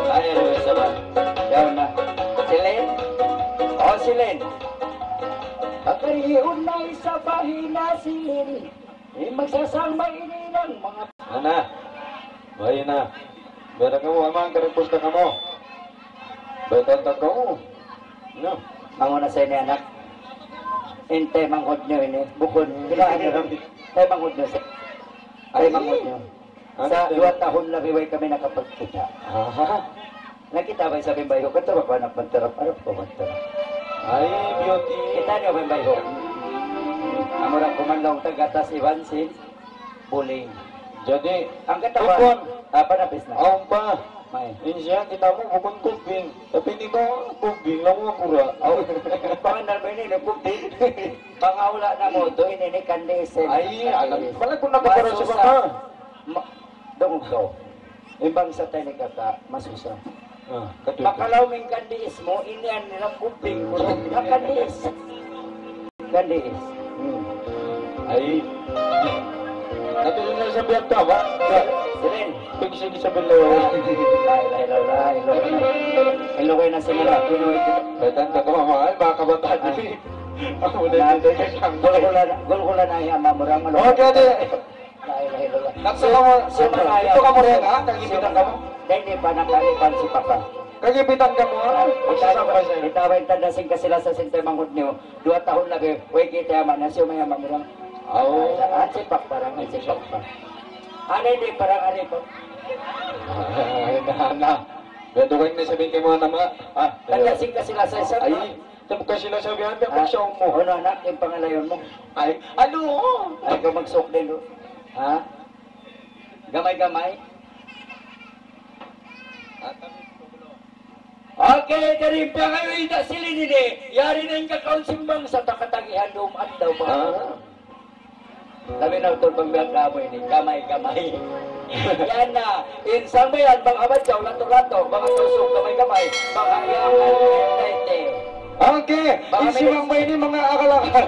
Ayaw na, sabar. Yaun na. Silin? O, silin. Pagkariun na isa pa hinasilin. In magsasambay ini ng mga... Ana. Bayi' na. Bera kamu, amang, karipus na kamu. Betul tak kamu? No. Mangu na sa ini, anak. In taymanghud niyu ini. Bukun. Kailangan niyu rin. Taymanghud niyu sa-, taymanghud niyu. Sa' duwa tahun labi way kami nakapagkita'. Aha. Nakita' ba isab in bayhu'? Katu' ba ku anak pantarap-arap ku pantarap. Ay, beauty. Kita' niyu ba in bayhu'? Amura kuman laung ta gatas iban sin buling. Jadi, in katawan, kuwan. Apa na business? Awn pa. May. In siya, kita' mu, bukun kubing. Tapi ini ba, kubing, laung aku ra. Aw. Pangalan ba ini, ini kubing? Pangawla na mu, tu ini, ini kandiis. Ay, alam. Kandiis. Pala kung nakapara sa masusa. Baka. Ma-, dungug kaw. In bangsa ta ini kaka', masusa. Ah, katu-, makalaw mu in kandiis mu, in yan nila kubing, hmm, kurung. Na kandiis. Kandiis. Hmm. Ay. Katu' na sabihan ta ba? Sa-, siling. Pag sige sabihan na yun. La ilaha illallah, Ilocano. Ilocano na sila. Pinoy. Ay, tanda ko, mama. Ay, baka bata. Ah. Ako na. Na, yun, ay, gulgulan, gulgulan na yan, mamurang, malungkot. Okay, okay. La ilaha illallah. Nagsuka mu, suka mu, ito ka mu rin, ha? Kagipitan ka mu? Dahil di pa nakalipan si Papa. Kagipitan ka mu, ha? Kita, kita ba in tanda sin kasilasasin ta mangud niyu? Duwa tahun labi, way kita' yaman na siya may yaman mo lang. Aw. Ay, ansi pakparang, ansi pakparang. Ano hindi parang ano ito? Ay, na, na. Dito kayo na sabihin kay mga nama. Ah, tanda sin kasilasasin. Ay. Tabuk ka sila sabihan, biya' pagsaw mu. Unu, anak, in pangalayon mu? Ay, anu? Ay, ikaw magsuk din, do. Ha? Gamay-gamay. Okay, dari in pangayu' ita' silin ini. Yari na in kakaun sin bangsa ta katagihan dum adlaw pa. Ah. Labi na utul pagbiag kamu ini, gamay-gamay. Yan na, in sangbayan, bang abadjaw, lato-lato, bang atusuk, gamay-gamay, bang ayakan, kaite. Okay, bang in sangbayan ini, manga akal-akal.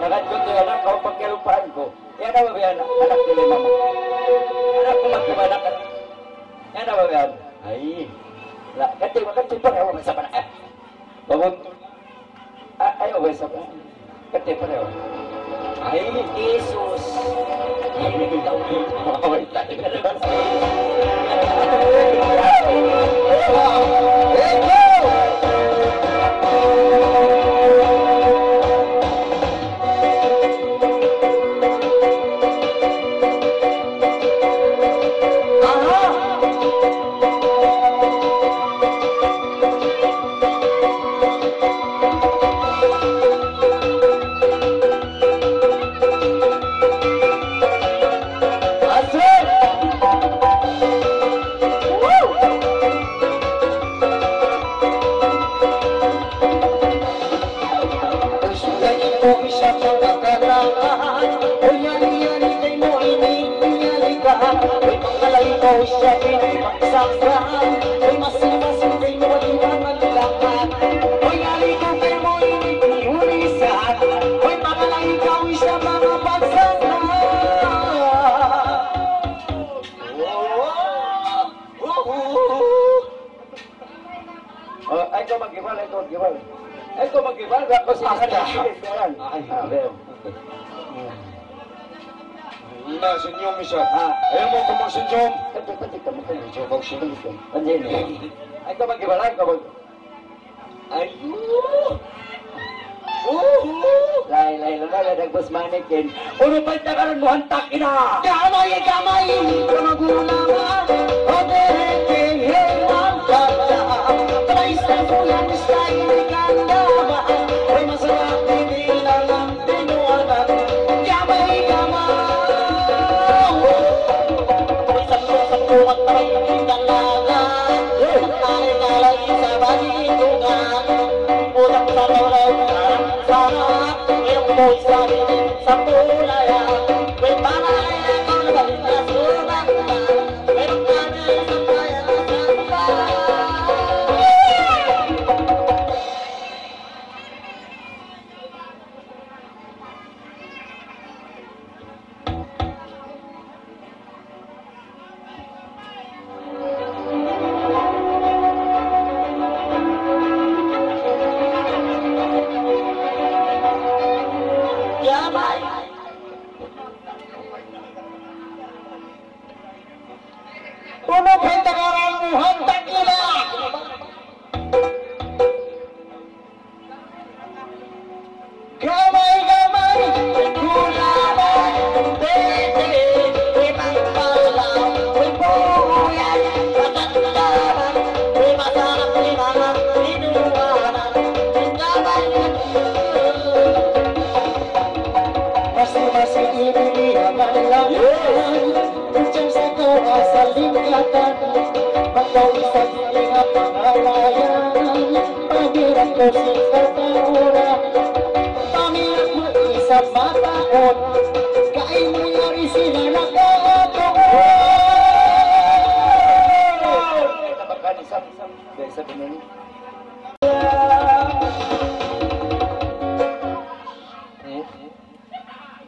Nakadkut ko yan, ang kaupag kalupaan ko. Yan na ba yan, anak ni mama? Anak ko magkumanak. Yan na ba yan? Ay. La, kati, kati pa rin, wala sa pala. Babun. Ah, ayaw ba sa pa? Kati pa rin. Ay, Jesus. Ay, Oh, ay, ikaw maghibal, ay, ikaw maghibal. Ay, ikaw maghibal, ako si Asta. Ay, ah, well. Na, senyum, isa. Ah. Ayaw mu kumang senyum. Pati, pati ka mu. Ay, ikaw maghibal, ay, ikaw mag-, Ayun! Uhu! Lain, lain, lain, lain, lain, boss, manikin. Unu pa in tagaran mu, hantak ina! Gamay, gamay, kamagulang, o dehete, hey, mangkata. Tabay sa kulang, sa inikandama. Ay, masarap, binilang, binuwanan. Gamay, gamay. Unu pa in tagaran mu, hantak ina! Gamay-gamay, gulaman,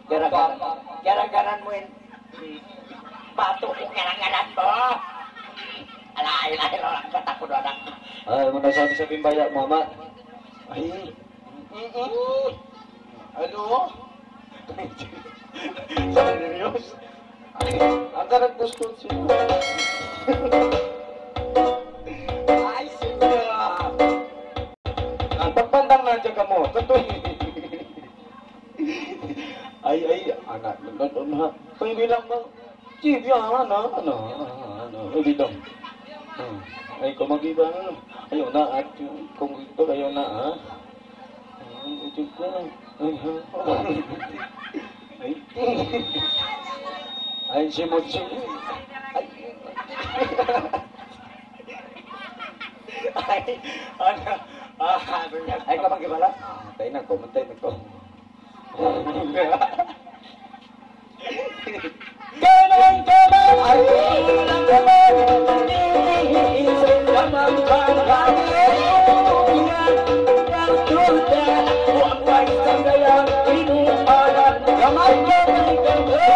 Gara-gara, gara-gara mu in. Batu ku gara-gara mu. Ala, ala, ala, ala, kata ku doa. Ay, muna sabi-sabi baya' mu, ama. Ay. Mm-mm. Ano? Serious? Ay, ang karag gusto siya. Ay, sige. Ang pagpandang na dyan ka mo. Totoo. Ay, ay, anak, nagkataon ha. Pwede lang ba? Sige, ah, ano, ano, ano, ano, pwede lang. Hmm. Ay, kung mag-iba, ano, ayaw na, at kung ito, ayaw na, ah. Hmm, ito ko. Ay, ha. Ay. Ay, si Mutsi. Ay. Ay, ano? Ah, ano yan? Ay, kapag iba lang? Ah, tayo na ko, tayo na ko. Kanan, kanan! Ay, kanan! Gamay, gamay, gamay!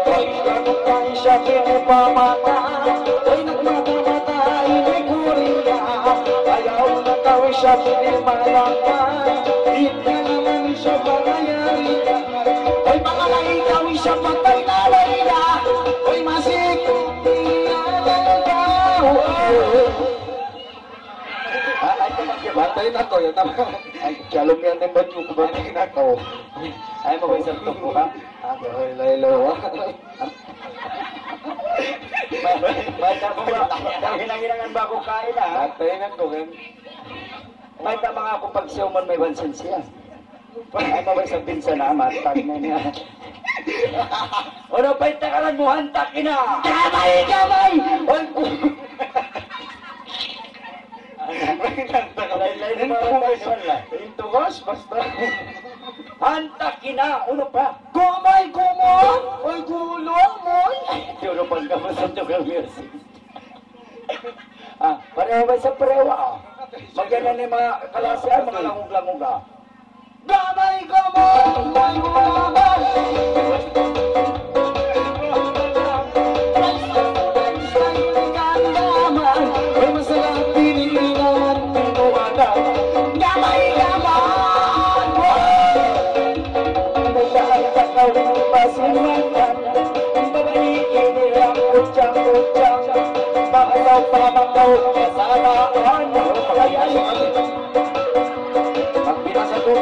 Hoy, kamu kay siya pinipamata. Hoy, nagmata-mata, ini Korea. Ayaw na kay siya pinimalangka. Hindi naman siya pangayari. Hoy, mga lahi, kay siya patay na lahi na. Hoy, masik. Ah, ay, patay na ko. Yan naman. Ay, kalum yan ang banyo ko. Patay na ko. Ay, mabay sa tubo, ha? Ah, okay, lay, lay, wa. May, may, may, may, hinang-hinangan ba ako kain, ha? Patay na ko, kan. May tama nga ako pag siya man may bansin siya. Ay, mabay sa pinsan na, matag na niya. Ano pa yung takalan mo, hantak ina? Gamay, gamay! Ay, ku- Lain-lain pa rin tayo, wala. Yung tugos, basta. Hantak ina, ano pa? Gamay, gamay! Ay, gulo, amoy! Ay, di, ano pa ang kamusta nyo kami, ah? Ah, pareho ba sa pareho, ah? Magyan na ni mga kalasian, mga langug-langug, ah. Gamay, gamay, gamay, gamay. Ay, masarap pinilingan, pinuwanan. Gamay, gamay. Wow! Ang bataan ka, ikaw, pasimangkan. Ang babae, inilang, kutsang, kutsang. Makasaw, pamakaw, kasanaan. Ay, ay, ay. Ang binasa ko.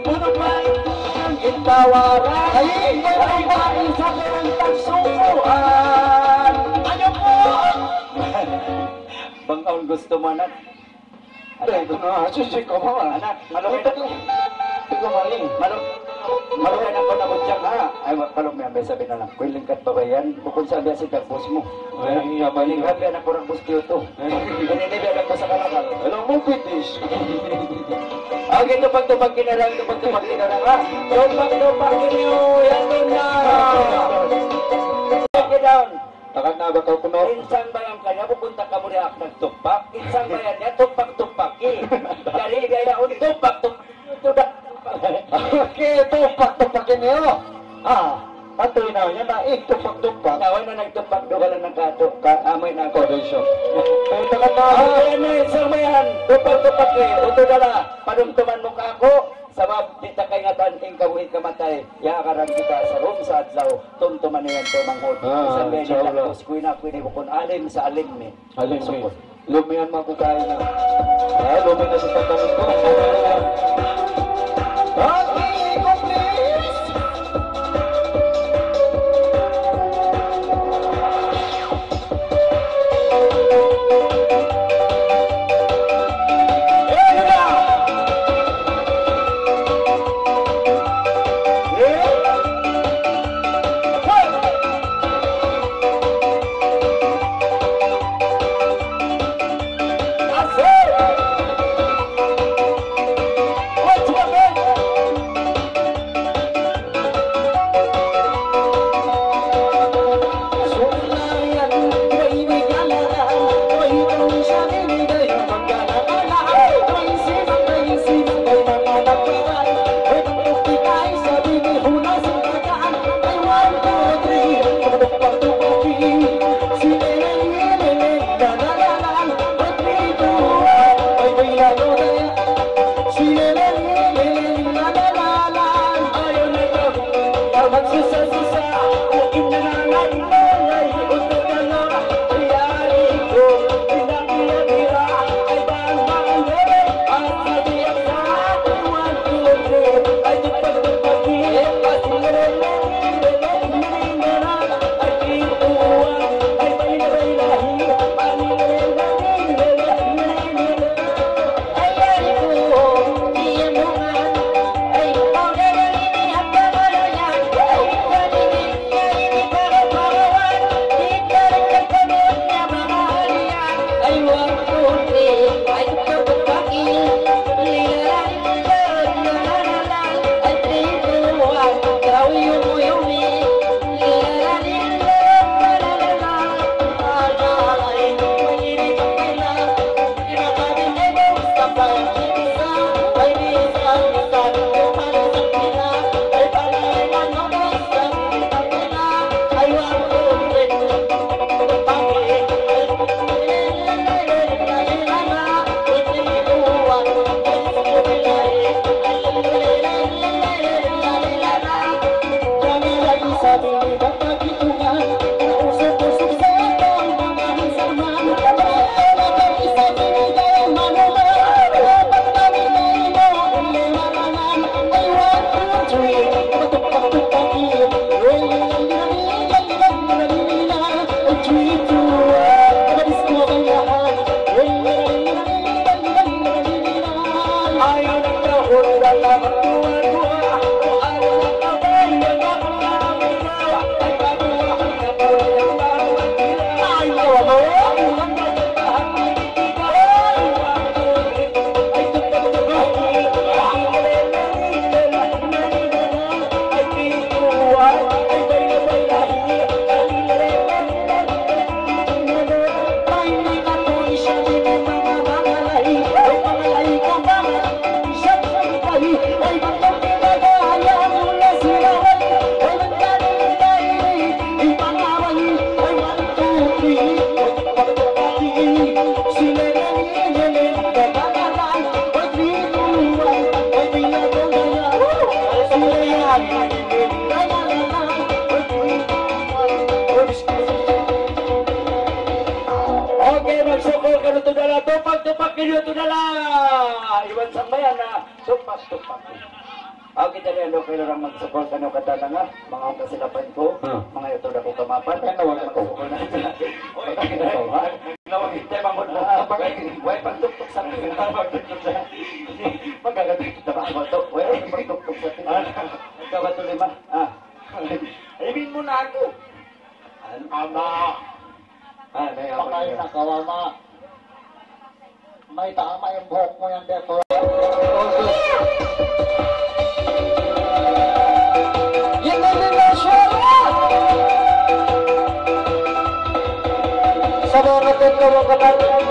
Puno pa ang itawaran. Ay, ay, ay, sa kong pagsusuan. Ano po? Bang awn gusto mo, anak? Ay, ito na, susi ko, mama. Anak, malugay na. Ito, ito, mali. Malug-, malugay na ko na butyak, ha? Ay, ma-, malug may ambay sabi na lang. Kuiling kat babayan, bukun sabi si dagbus mo. Ay, iya, mali. Kuiling kat yan ako ragbus tiyo to. Ay. Ini, ini, biya ko sa kalakal. Alam mo, pitis. Okay, tupag-tupag kinarang, tupag-tupag kinarang, ha? Tupag-tupag kinyo, yan doon na. Okay, down. Takan na ba kaw kuno? Insan bayan kaniya, bukun ta kamu diya nagtupak. Insan bayan niya, tupak-tupak, eh. Dari gaya un tupak-tupak. Tupak-tupak. Okay, tupak-tupak ini, oh. Ah, patuy na, yan na, eh, tupak-tupak. Nawa na nagtupak, doon ka lang nagkatupak. Amoy na ako. Kodo siya. Eh, takan na. Ah, yan na, insan bayan. Tupak-tupak, eh. Uto dala, padumtuman mu ka ako. Sabab di' ta kaingatan in kabuhi' kamatay, yaakaran kita sa dum sa adlaw, tumtuman niya yan, tumanghud. Ah, isab yan in inshallah. Dagbus, kuy na, kuy di' bukun alim sa alim, eh. Alim, eh. Sukul. Lumiyan makukain na. Ah, lumiyan na sa pagkakas ko. Okay, ikaw, please. Okay, magsukul kaniyu tudala, tupak-tupak kaniyu tudala. Iban sambayan na, tupak-tupak. Okay, jadi ando kayo lang magsukul kaniyu katan nga, manga kasilapan ku, Ah. manga yadtu da ku kamaapan. Ay, nawag aku. Nawag kita, mangun. Ah, pag-, way pagtuktuk sa atin. Pagkakita kita, mangun. Way pagtuktuk sa atin. Ah. Ikaw ba ito, lima? Ah. Ibin mo na ako. Ama. Ah, na, patay na kaw, ama. May tama yung buhok mo yan, Beto. Yan na, yan na, sure. Sa mga tagkawa ka natin.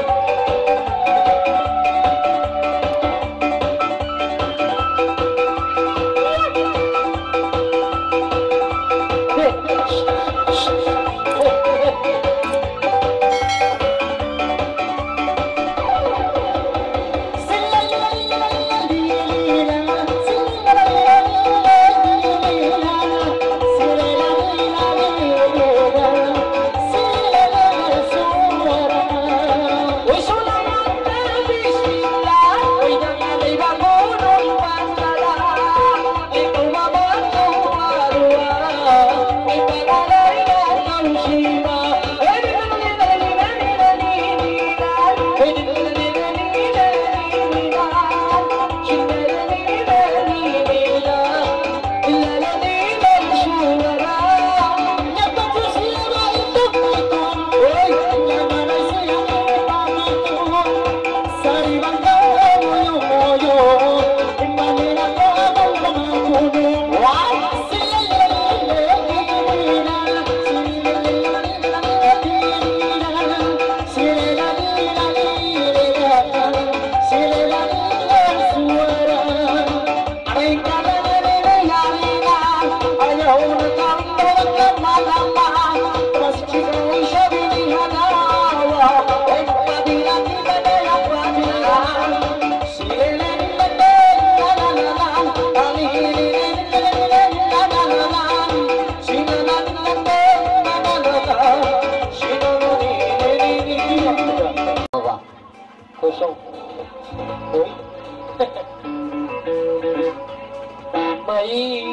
Ay,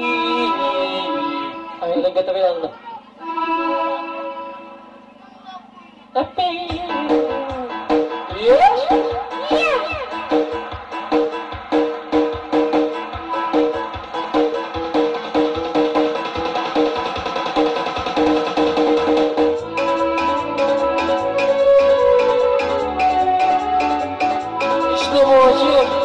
ay, nagkatabi lang na. Tapi, yes. Slow motion.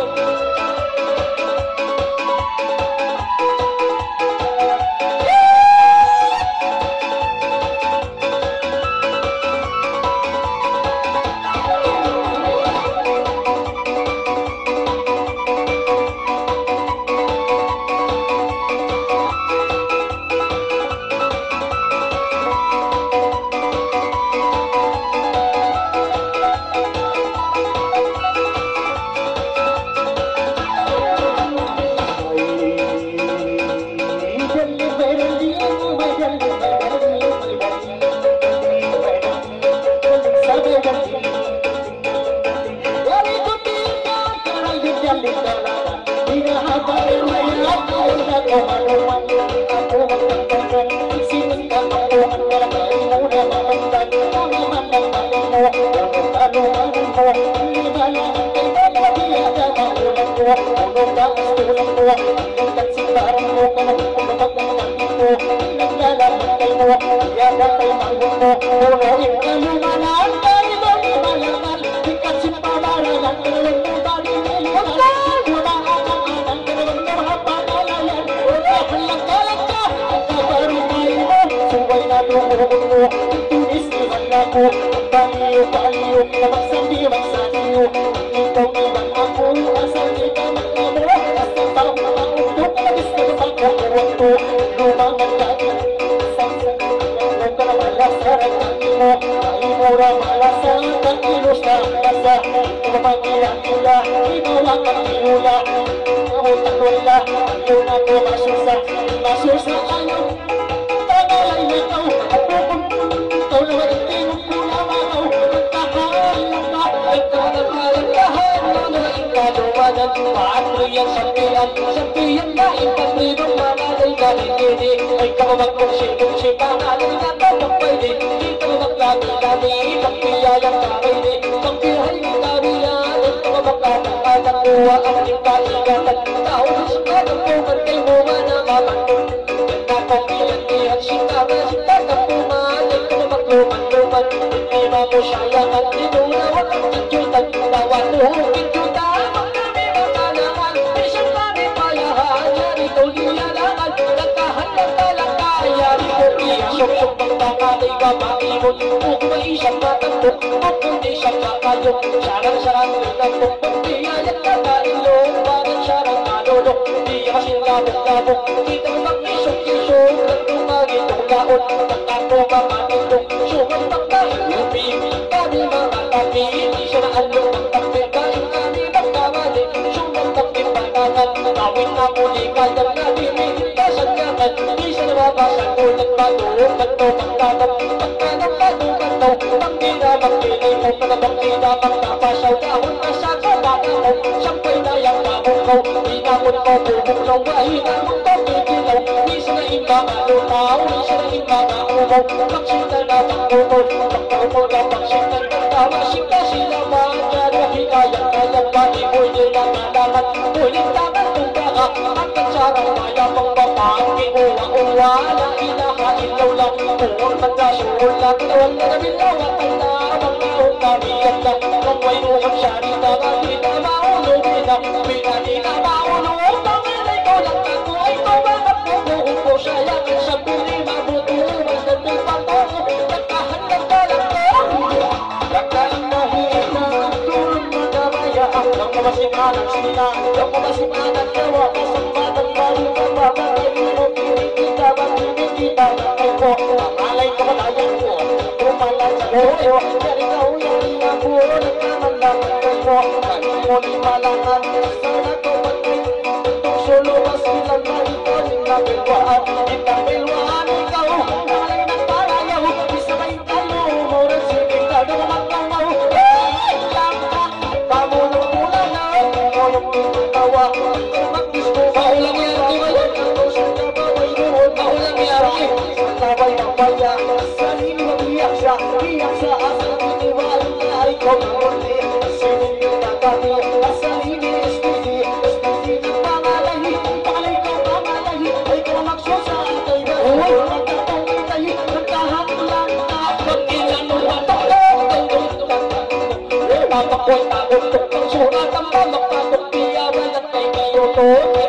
Okay.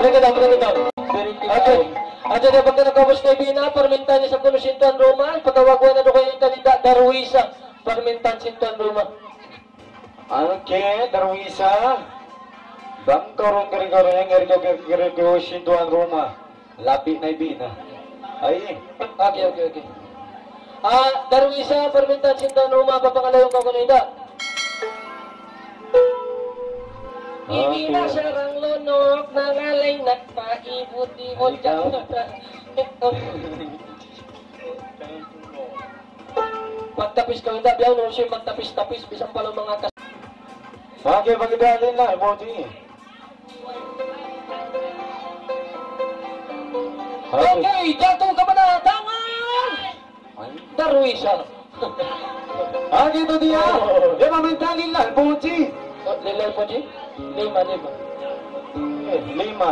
Balik kita, balik kita. Okay. Aja da pagka nakabus na bina, parmintan niya sa kunu sin tuan ruma, patawagun na do kayu in kandida Darwisa, parmintan sin tuan ruma. Okay, Darwisa. Bang kaw run kari-kari yang kari-kari sin tuan ruma. Labi na bina. Ay. Okay, okay, okay. Ah, Darwisa, parmintan sin tuan ruma, papangalayun kaw kunu' inda. Ibi na sarang lunok, nangalay nagpaibut-ibut. Ay, ikaw. Magtapis kaw, inda, biya' nu siya magtapis-tapis, bisan pa laung manga kas-, Pagi-pagi dalin na, emoji. Okay, jatuh ka mana? Tangan! Darwisa. Ah, gitu dia. Oh. Dia maminta lillah, puji. Oh, lillah puji? Lima, lima. Eh, lima.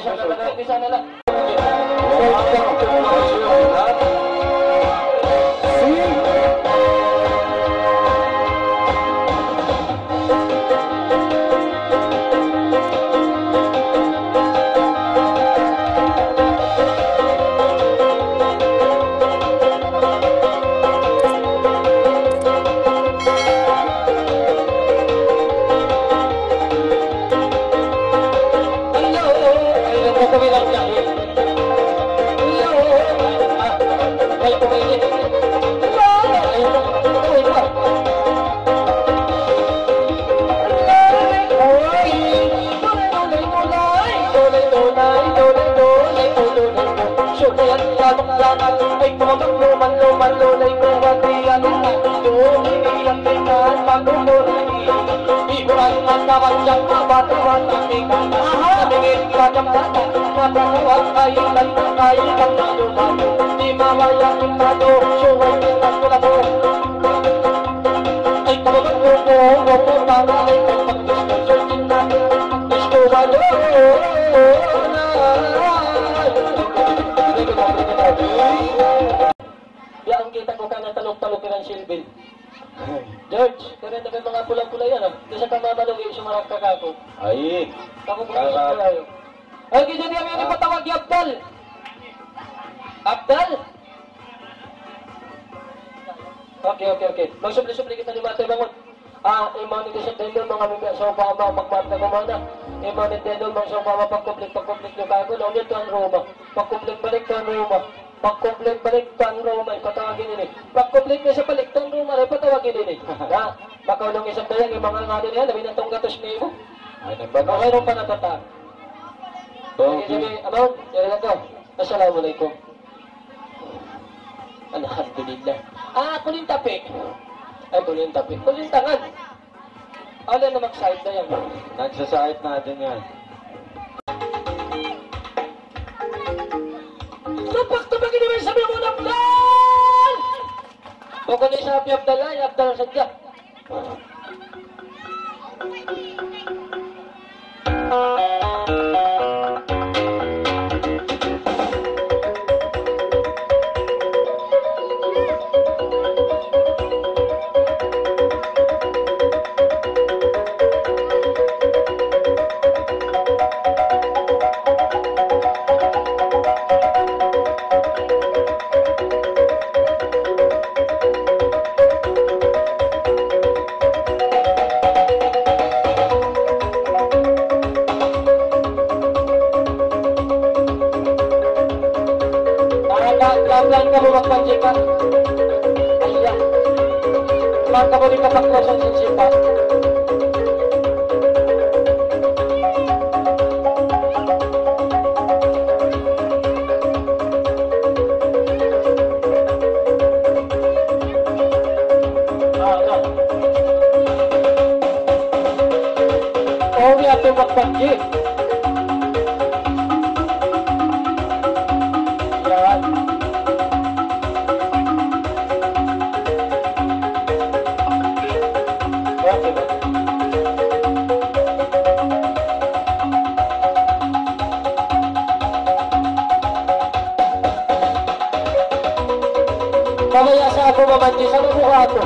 Bisa na, bisa na, bisa na. Biya' in kita' ku kan taluk-taluk in Silvin. George, kaya na manga pula-pula yan, ah. Di' sa ka mamalugay sumarak ka kaku'. Ay. Kaku' po sa kayo. Okay, jadi amu ini patawag hi Abdal. Abdal? Okay, okay, okay. Magsubli-subli kita di mata bangun. Ah, iman ini sa Dendon, manga mimpi sa upama, magmata ko mana. Iman ini Dendon, manga sa upama, pagkublik, pagkublik niyu kaku', laung niyu tuwan Roma. Pagkublik balik tuwan Roma. Pagkublik balik tuwan Roma, ipatawag ini. Pagkublik niyu sa balik tuwan Roma, ipatawag ini. Na, makaulung isab dayan, in manga ngān niya, labi na tunggatus ngaibu. Ay, nagbatas. Okay, nung panatata. Okay. Sige, ano? Yan lang to. Assalamualaikum. Alhamdulillah. Ah, kulintapi. Ay, kulintapi. Kulintangan. Ano na mag-side na yan? Nagsaside na din yan. Tupak, tupak, ini may sabi mo na plan! Bukun isab hi Abdallah, hi Abdallah sadja. Para ka, pelan-pelan kamu magpanjikan. Iya. Pelan kamu di kapak kosong sin sipa. Ah, ah. Oh, biya' tu magpanji. Yan. Okay, okay. Pabaya sa aku mamanji, sa mabuha aku.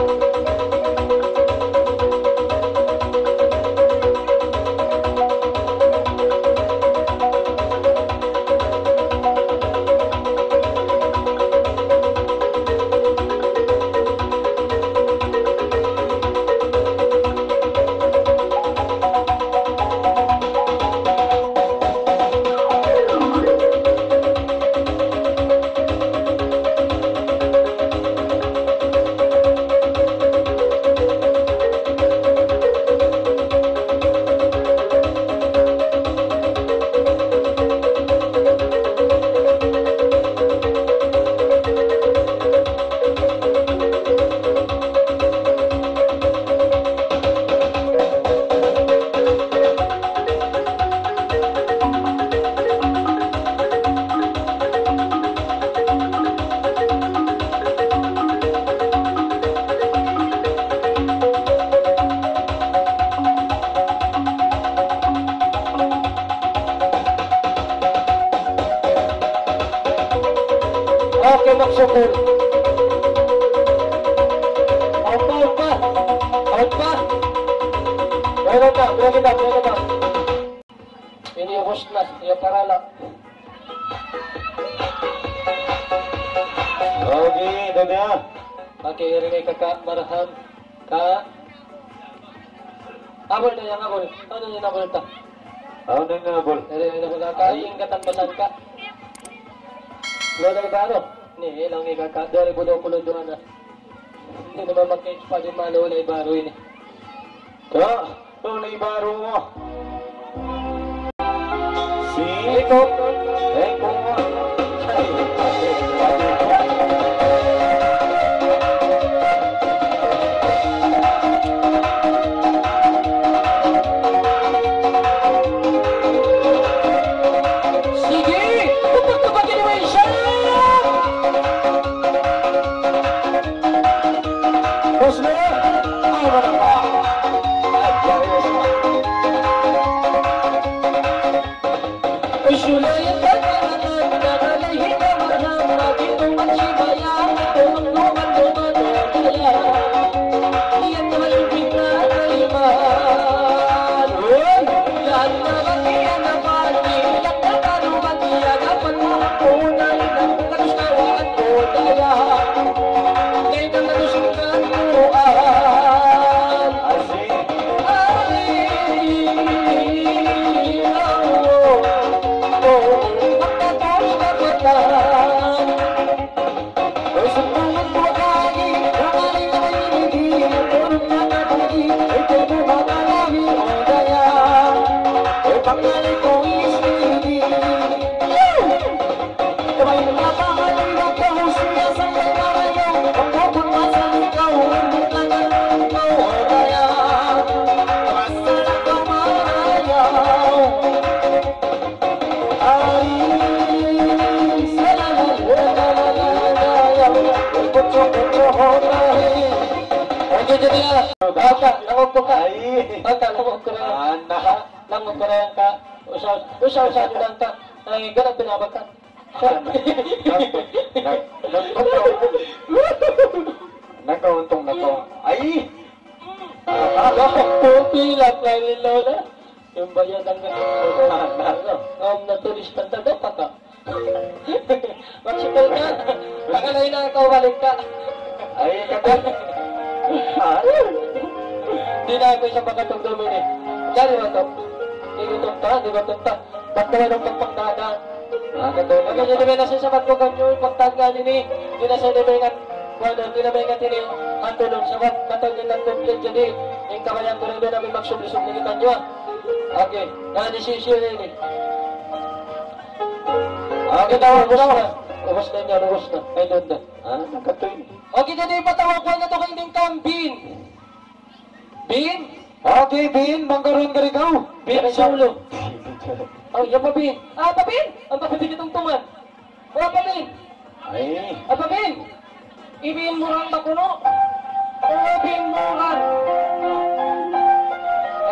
Okay, magsukul. Awn pa, awn pa. Awn pa. Meron na, meron na, meron na. Ini ubus na, ya parala. Okay, dadah. Okay, ini kaka, marham. Ka. Abul na yan, abul. Ano yan, abul ta? Ano na yan, abul? Ini, ini, abul ta. Ay. Yung katambasan ka. Lo na iba, ano? Ni, ilang ika ka. Dari budo kulo doon na. Hindi naman magka-expire yung mga lo na iba, ano, ini. Ka. Tau na ibaru mu. Si Eko. Eko. Sige! Tupag-tupag ini, Wensia! Boss Mayor, ay, wala pa. Ay, ay, ay, ay. Okay, jadi ya. Baka, langog ku ka. Ay. Baka, langog ku na. Anak. Langog ku na yan ka. Usaw, usaw sa dulang ka. Ay, ganap na ba ka? Nag-, nag-, nag-, nagkauntong na to. Ay! Ako, pilak na ni Lola. Yung bayad ang ganito. Ano? Um, naturista na daw ka ka. Magsukul ka. Baka na yun ang kaubalik ka. Ay, kata. Ah. Di na ako isang makatugdum ini. Dari ba to? Di ko tunta, di ko tunta. Ba't naman ang pagpagdada? Ah, katuloy. Pag hindi may nasa sabat ko kanyo, pagtagna nini, di na sa namingat, kuwan, di na mingat ini, ang tulong sabat, katawag yung nag-complete, jadi, yung kabayan ko rin doon, namin magsubli-subli kita nyo, ah. Okay, na, di si, si, ini. Ah, kita, ubus na. Ubus na niya, ubus na. Ay, doon na. Ah, nakatuloy. Okay, jadi, patawag ko na to kay Ding Kambin. Bin? Okay, Bin, mangkaruun ka rin ikaw. Bin Solo. Oh, yan pa, Bin. Ah, pa, Bin! Ang pa, Bin, itong tuman. Oh, pa, Bin! Ay. Ah, pa, Bin! Ibin murang bakuno. Oh, Bin murang.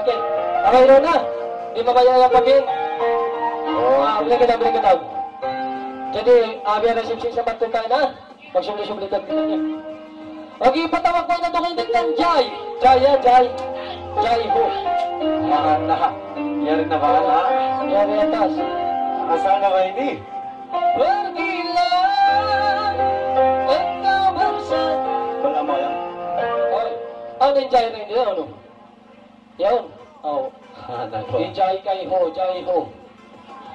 Okay. Okay, doon na. Di mabaya yan, pa, Bin. Oh. Ah, balik kita, balik kita. Jadi, ah, biar na sipsip sa pagtukan, ha? Magsubli-subli ka kita niya. Lagi patawag ko na doon kay Jai. Jai, ya, Jai. Jai ho. Mahal na. Yari na ba na? Yari atas. Asal na ba ini? Pergilah engkau bersama. Wala mo yan. Oh, ano yung Jai na hindi? Ano? Yaun. Aw. Ah, nako. Di jai kay ho, jai ho.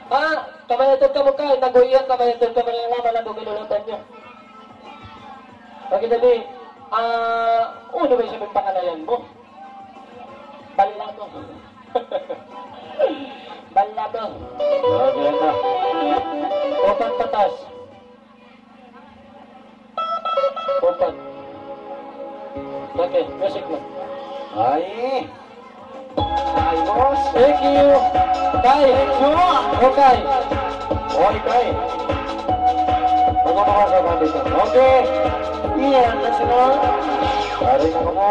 Ah, kamayatud kamu kay, naguyan kamayatud kamu yang lama na bugil ulo tanyo. Pag ito di, ah, ano ba yung sabihin pangalayan mo? Balado. Balado. Okay na. Upat patas. Upat. Okay, music na. Ay. Ay, boss. Thank you. Kay. Thank you. Okay. Oy, kay. Pagmamahal sa kandito. Okay. Iyan na sila. Pare na ka mo.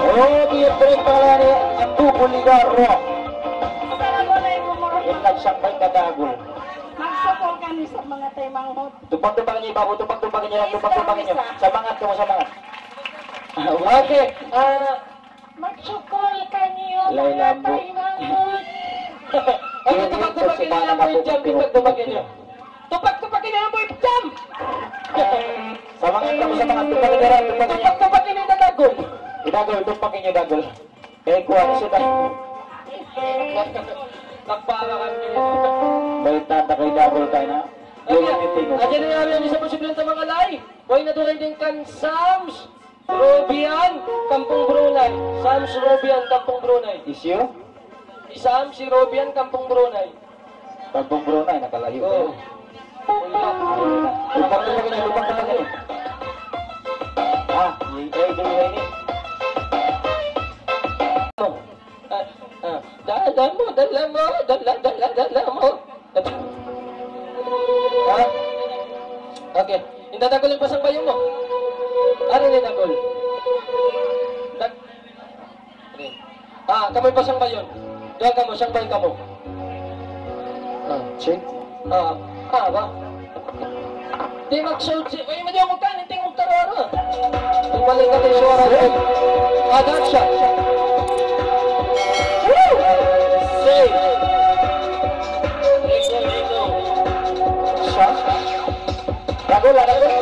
Oh, dia break pala ni Abu Buligar. Assalamualaikum warahmatullahi wabarakatuh. Magsukul kami sa manga taymanghud. Tupag-tupag niyu, babu, tupag-tupag niyu, tupag-tupag niyu. Samangat kamu, samangat. Okay, ah, magsukul kaniyu, manga taymanghud. Okay, tupag-tupag niyu, tupag-tupag niyu. Tupag-tupag niyu, tupag-tupag niyu. Samangat kamu, samangat. Tupag niyu, tupag niyu. Tupag-tupag niyu, dadagul. Dadagul, tupag niyu, dadagul. Eh, kuwan, sila. Nagpara kami. Balik tata kay Dabol tayo na. Ayan. Yung titingo. Ayan na yari ang isang posibleng tamangalay. Way na dumating kan Sams Robian, Kampung Brunei. Sams Robian, Kampung Brunei. Isyu? Isam si Robian, Kampung Brunei. Kampung Brunei, nakalayo. Oo. Tupag-tupag ini, tupag-tupag ini. Ah, ini, eh, ini, ini. Oh. Ah, ah. Dala mo, dala mo, dala, dala, dala mo. Ha? Okay. Inda dagul in pasang bayung mu. Anu in dagul? Dag- Ah, kamu in pasang bayung. Duwa kamu, siyang bay kamu. Ah, check. Ah, ah, ba? Di' magsud si, ay, madi ako kan, hindi mo karara. Bumalik ka din suwara. Check. Ah, action. Woo! Say. Siya? Dagul, ah, dagul.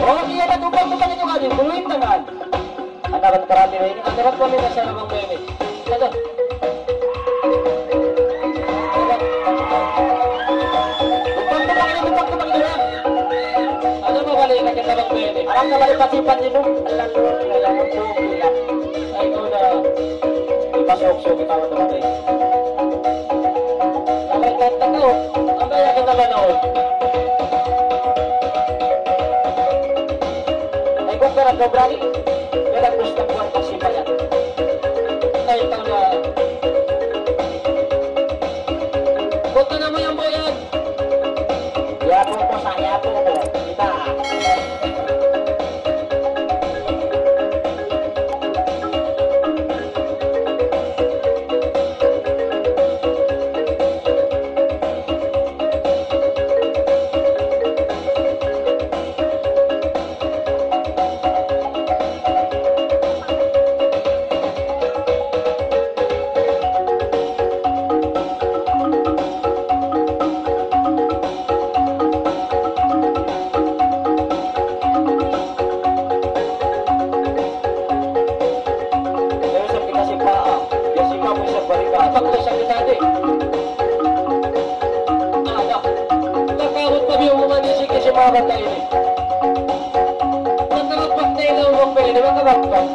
Okay, anak, upang-upang inyo kami, puluhin tangan. Anak, karate na ini, anak, kami na sa labang bebe. Anak. Upang-upang inyo, upang-upang inyo, ha? Ano ba, balik na kita bang bebe? Anak, na balik pati pati mo. Anak, anak, anak, anak. Ay, ikaw na. Ipasok-sok, ikaw na tumatay. Sabay kanta ka, oh. Ang kaya kita ba na, oh? Ay, kung ka nagkabrali, kaya gusto ko ang kasipayan. Ay, ikaw na. Punta na mo yan, boyan. Yapo ko sa, yapo ko. Kita. Kaya sa kita si Paa, ya si Mamu sa balikan. Pagkasakit natin. Ada. Nakawat pa biyang mga nisig kasi mga bata ini. Magkakapag na ilaw ng pwede, magkakapag.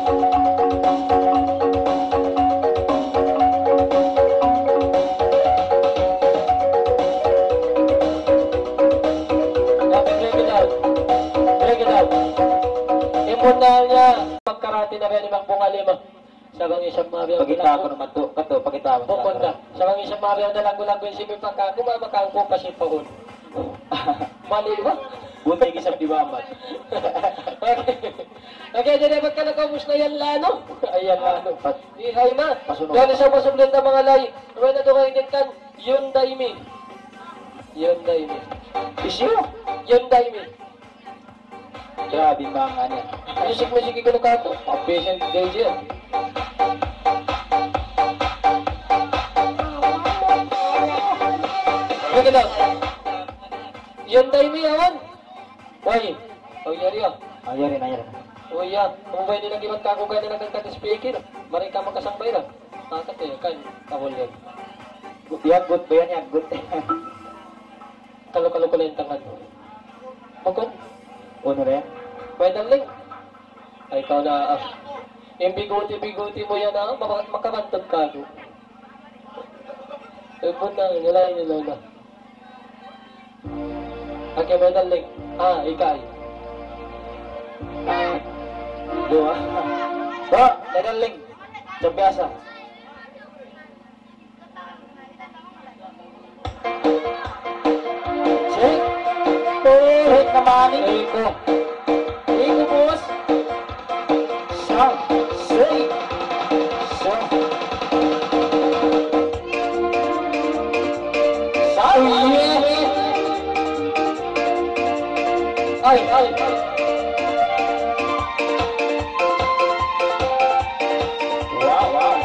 Break it out. Break it out. Immortal niya. Pagkarati na rin, limang bunga lima. Sa bang isab mabiyaw. Pagita ko naman to, kato, pagita ko. Bukun ka. Sa bang isab mabiyaw na lagu-lagu in sibi pa ka, kuma makangko pa si Paul. Mali ba? Buti isab di ba, Amat? Okay. Okay, jadi dapat ka na kamus na yan lano? Ayan lano. Pat- Di hay na. Pasunod. Yan isab masublit na mga lay. Wala na doon kayo kan Yun Daimi. Yun Daimi. Isyu? Yun Daimi. Grabe, mga niya. Music, music, ikaw na ka to. Patient D J. Look it up. Yan tayo, mi, awan. Why? Oh, yari, ah. Ah, yari na, yari na. Oh, yeah. Kung ba nila gibat ka, kung kaya nila kang speaker, mari ka makasambay na. Ah, kati, kan, kahul yan. Good, yan, good ba yan, yan? Good. Kalu-kalu ko lang tangan. Bukun? Uno rin? Pwede lang. Ay, ikaw na, ah. Yung biguti-biguti mo yan, ah. Maka-, makabantog ka, no? Eh, buta, nila, nila na. Okay, may daling. Ah, ikay. Dua. Ba, may daling. Sa piyasa. Check. Check naman. Eko. Eko, boss. Sa, say. Sa. Sa, oh, yeah. Ay, ay, ay. Wow, wow.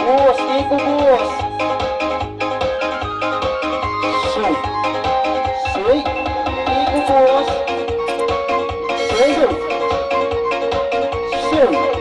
Boss, iko, boss. Sui. Sui. Iko, boss. Sui, sui. Sui.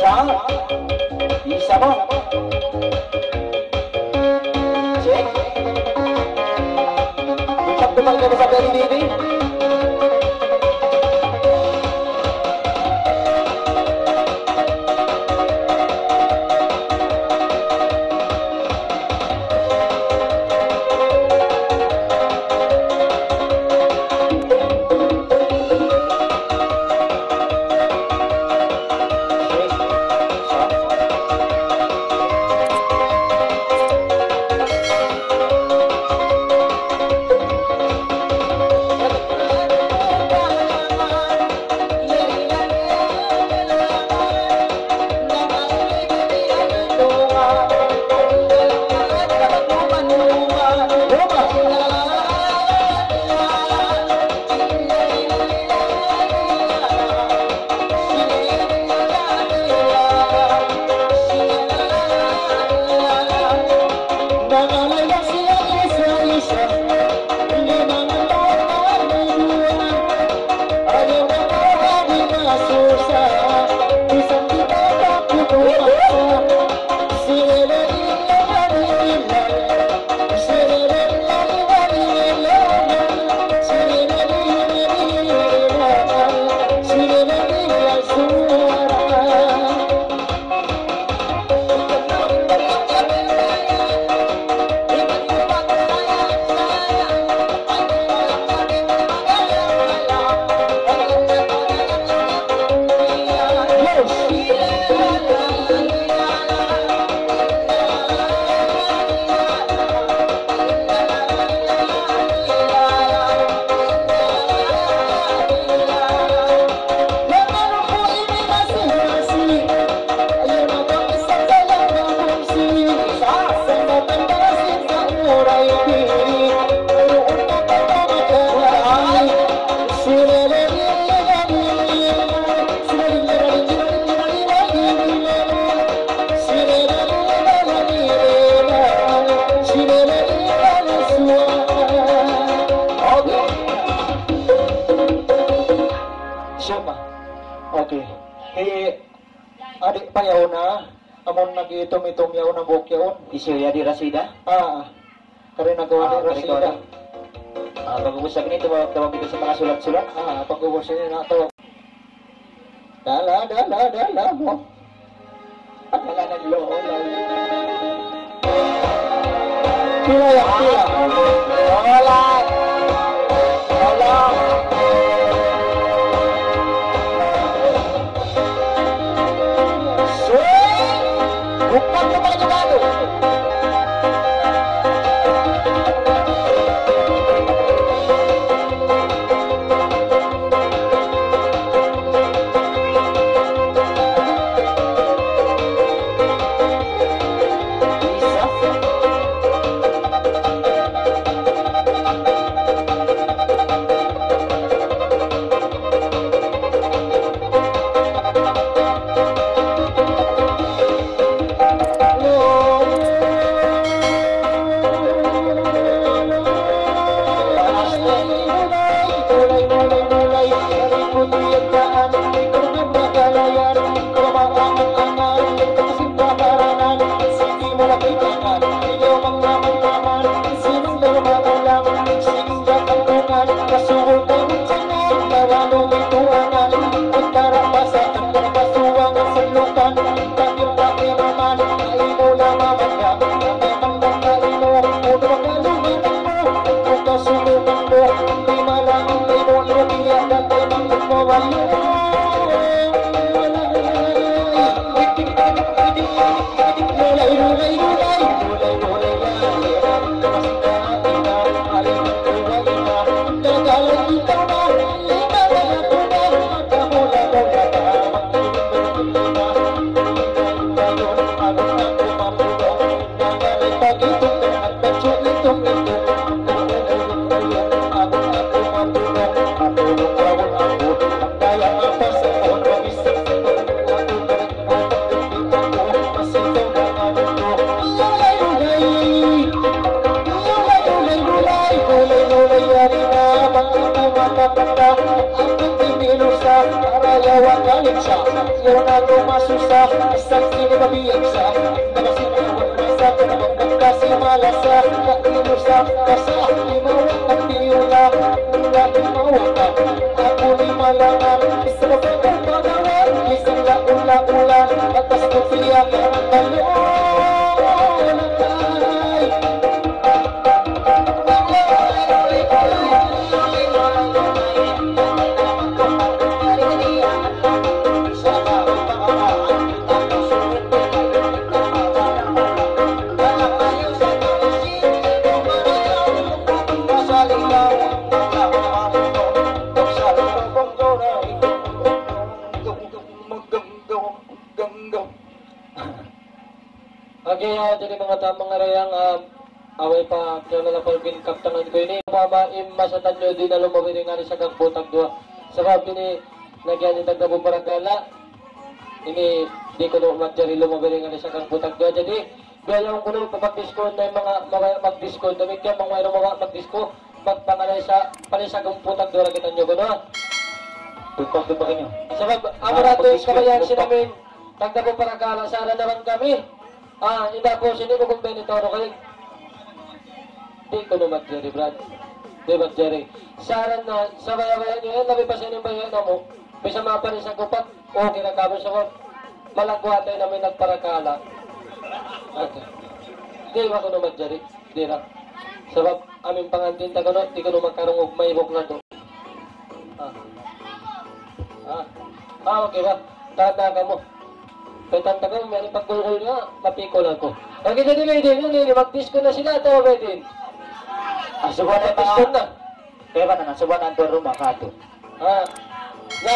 Sa, isa mo. Check. Tupak-tupak ka pa sa Beli Bibi. Siya pa. Okay. Eh, adi pa yaun na, amun nag-iitum-itum yaun na buhuk yaun. Hisiyu, hi Adi Rasida? Ah, kari nagawa ni Rasida. Ah, pag-ubus sa ganito, tawag, tawag dito sa mga sulat-sulat. Ah, pag-ubus sa inyo na tawag. Dala, dala, dala mo. Dala ng lola. Pila yan, pila? Wala. Wala. Sweet! Bukan na tayo bago. Okay, ah, jadi manga ta-, manga dayang, ah, away pa, kaya na lang pag-, kabtangan ku ini. Mama, in masa tanyo di' na lumabay rin nga rin sa kagputag duwa. Sabab ini, nagyan in tagdapu paragala. Ini, di' kunu' manjari lumabay rin nga rin sa kagputag duwa. Jadi, biya' yaun kunu' papag-disco na in manga mabaya' mag-disco. Damikkiyan manga wayruun mabaya' mag-disco. Magpangalay sa, pangalay sa kagputag duwa ra kitaniyu kunu'. Tumpag, tumpag niyu. Sabab, amu ra tuud in kabayaan sin amin, tagdapu paragala, sa' na naman kami. Ah, inda' ku, sini ku kumbeni toro kay. Di' kunu' manjari, Brad. Di' manjari. Sa' na, sa' baya'-baya' niyu yan, labi pa sa' in baya' namu'. Bisan mapani sa kupat, okay na kami sabab malaggu' atay namin nagparakala. Ate. Di' ba kunu' manjari? Di' na. Sabab amin pangantin ta kunu', di' kunu' makarungug, maibuk na tu. Ah. Ah. Ah, okay ba? Tata kamu. Kaitan ta kamu, may paggulgul niya, mapikul aku. Okay, jadi, Bidin, ini, ini, mag-disco na sila, atawa, Bidin? Ah, subuhan na, mag-disco na. Kaya ba na, subuhan na ang tuwan rumah, kato. Ah. Na,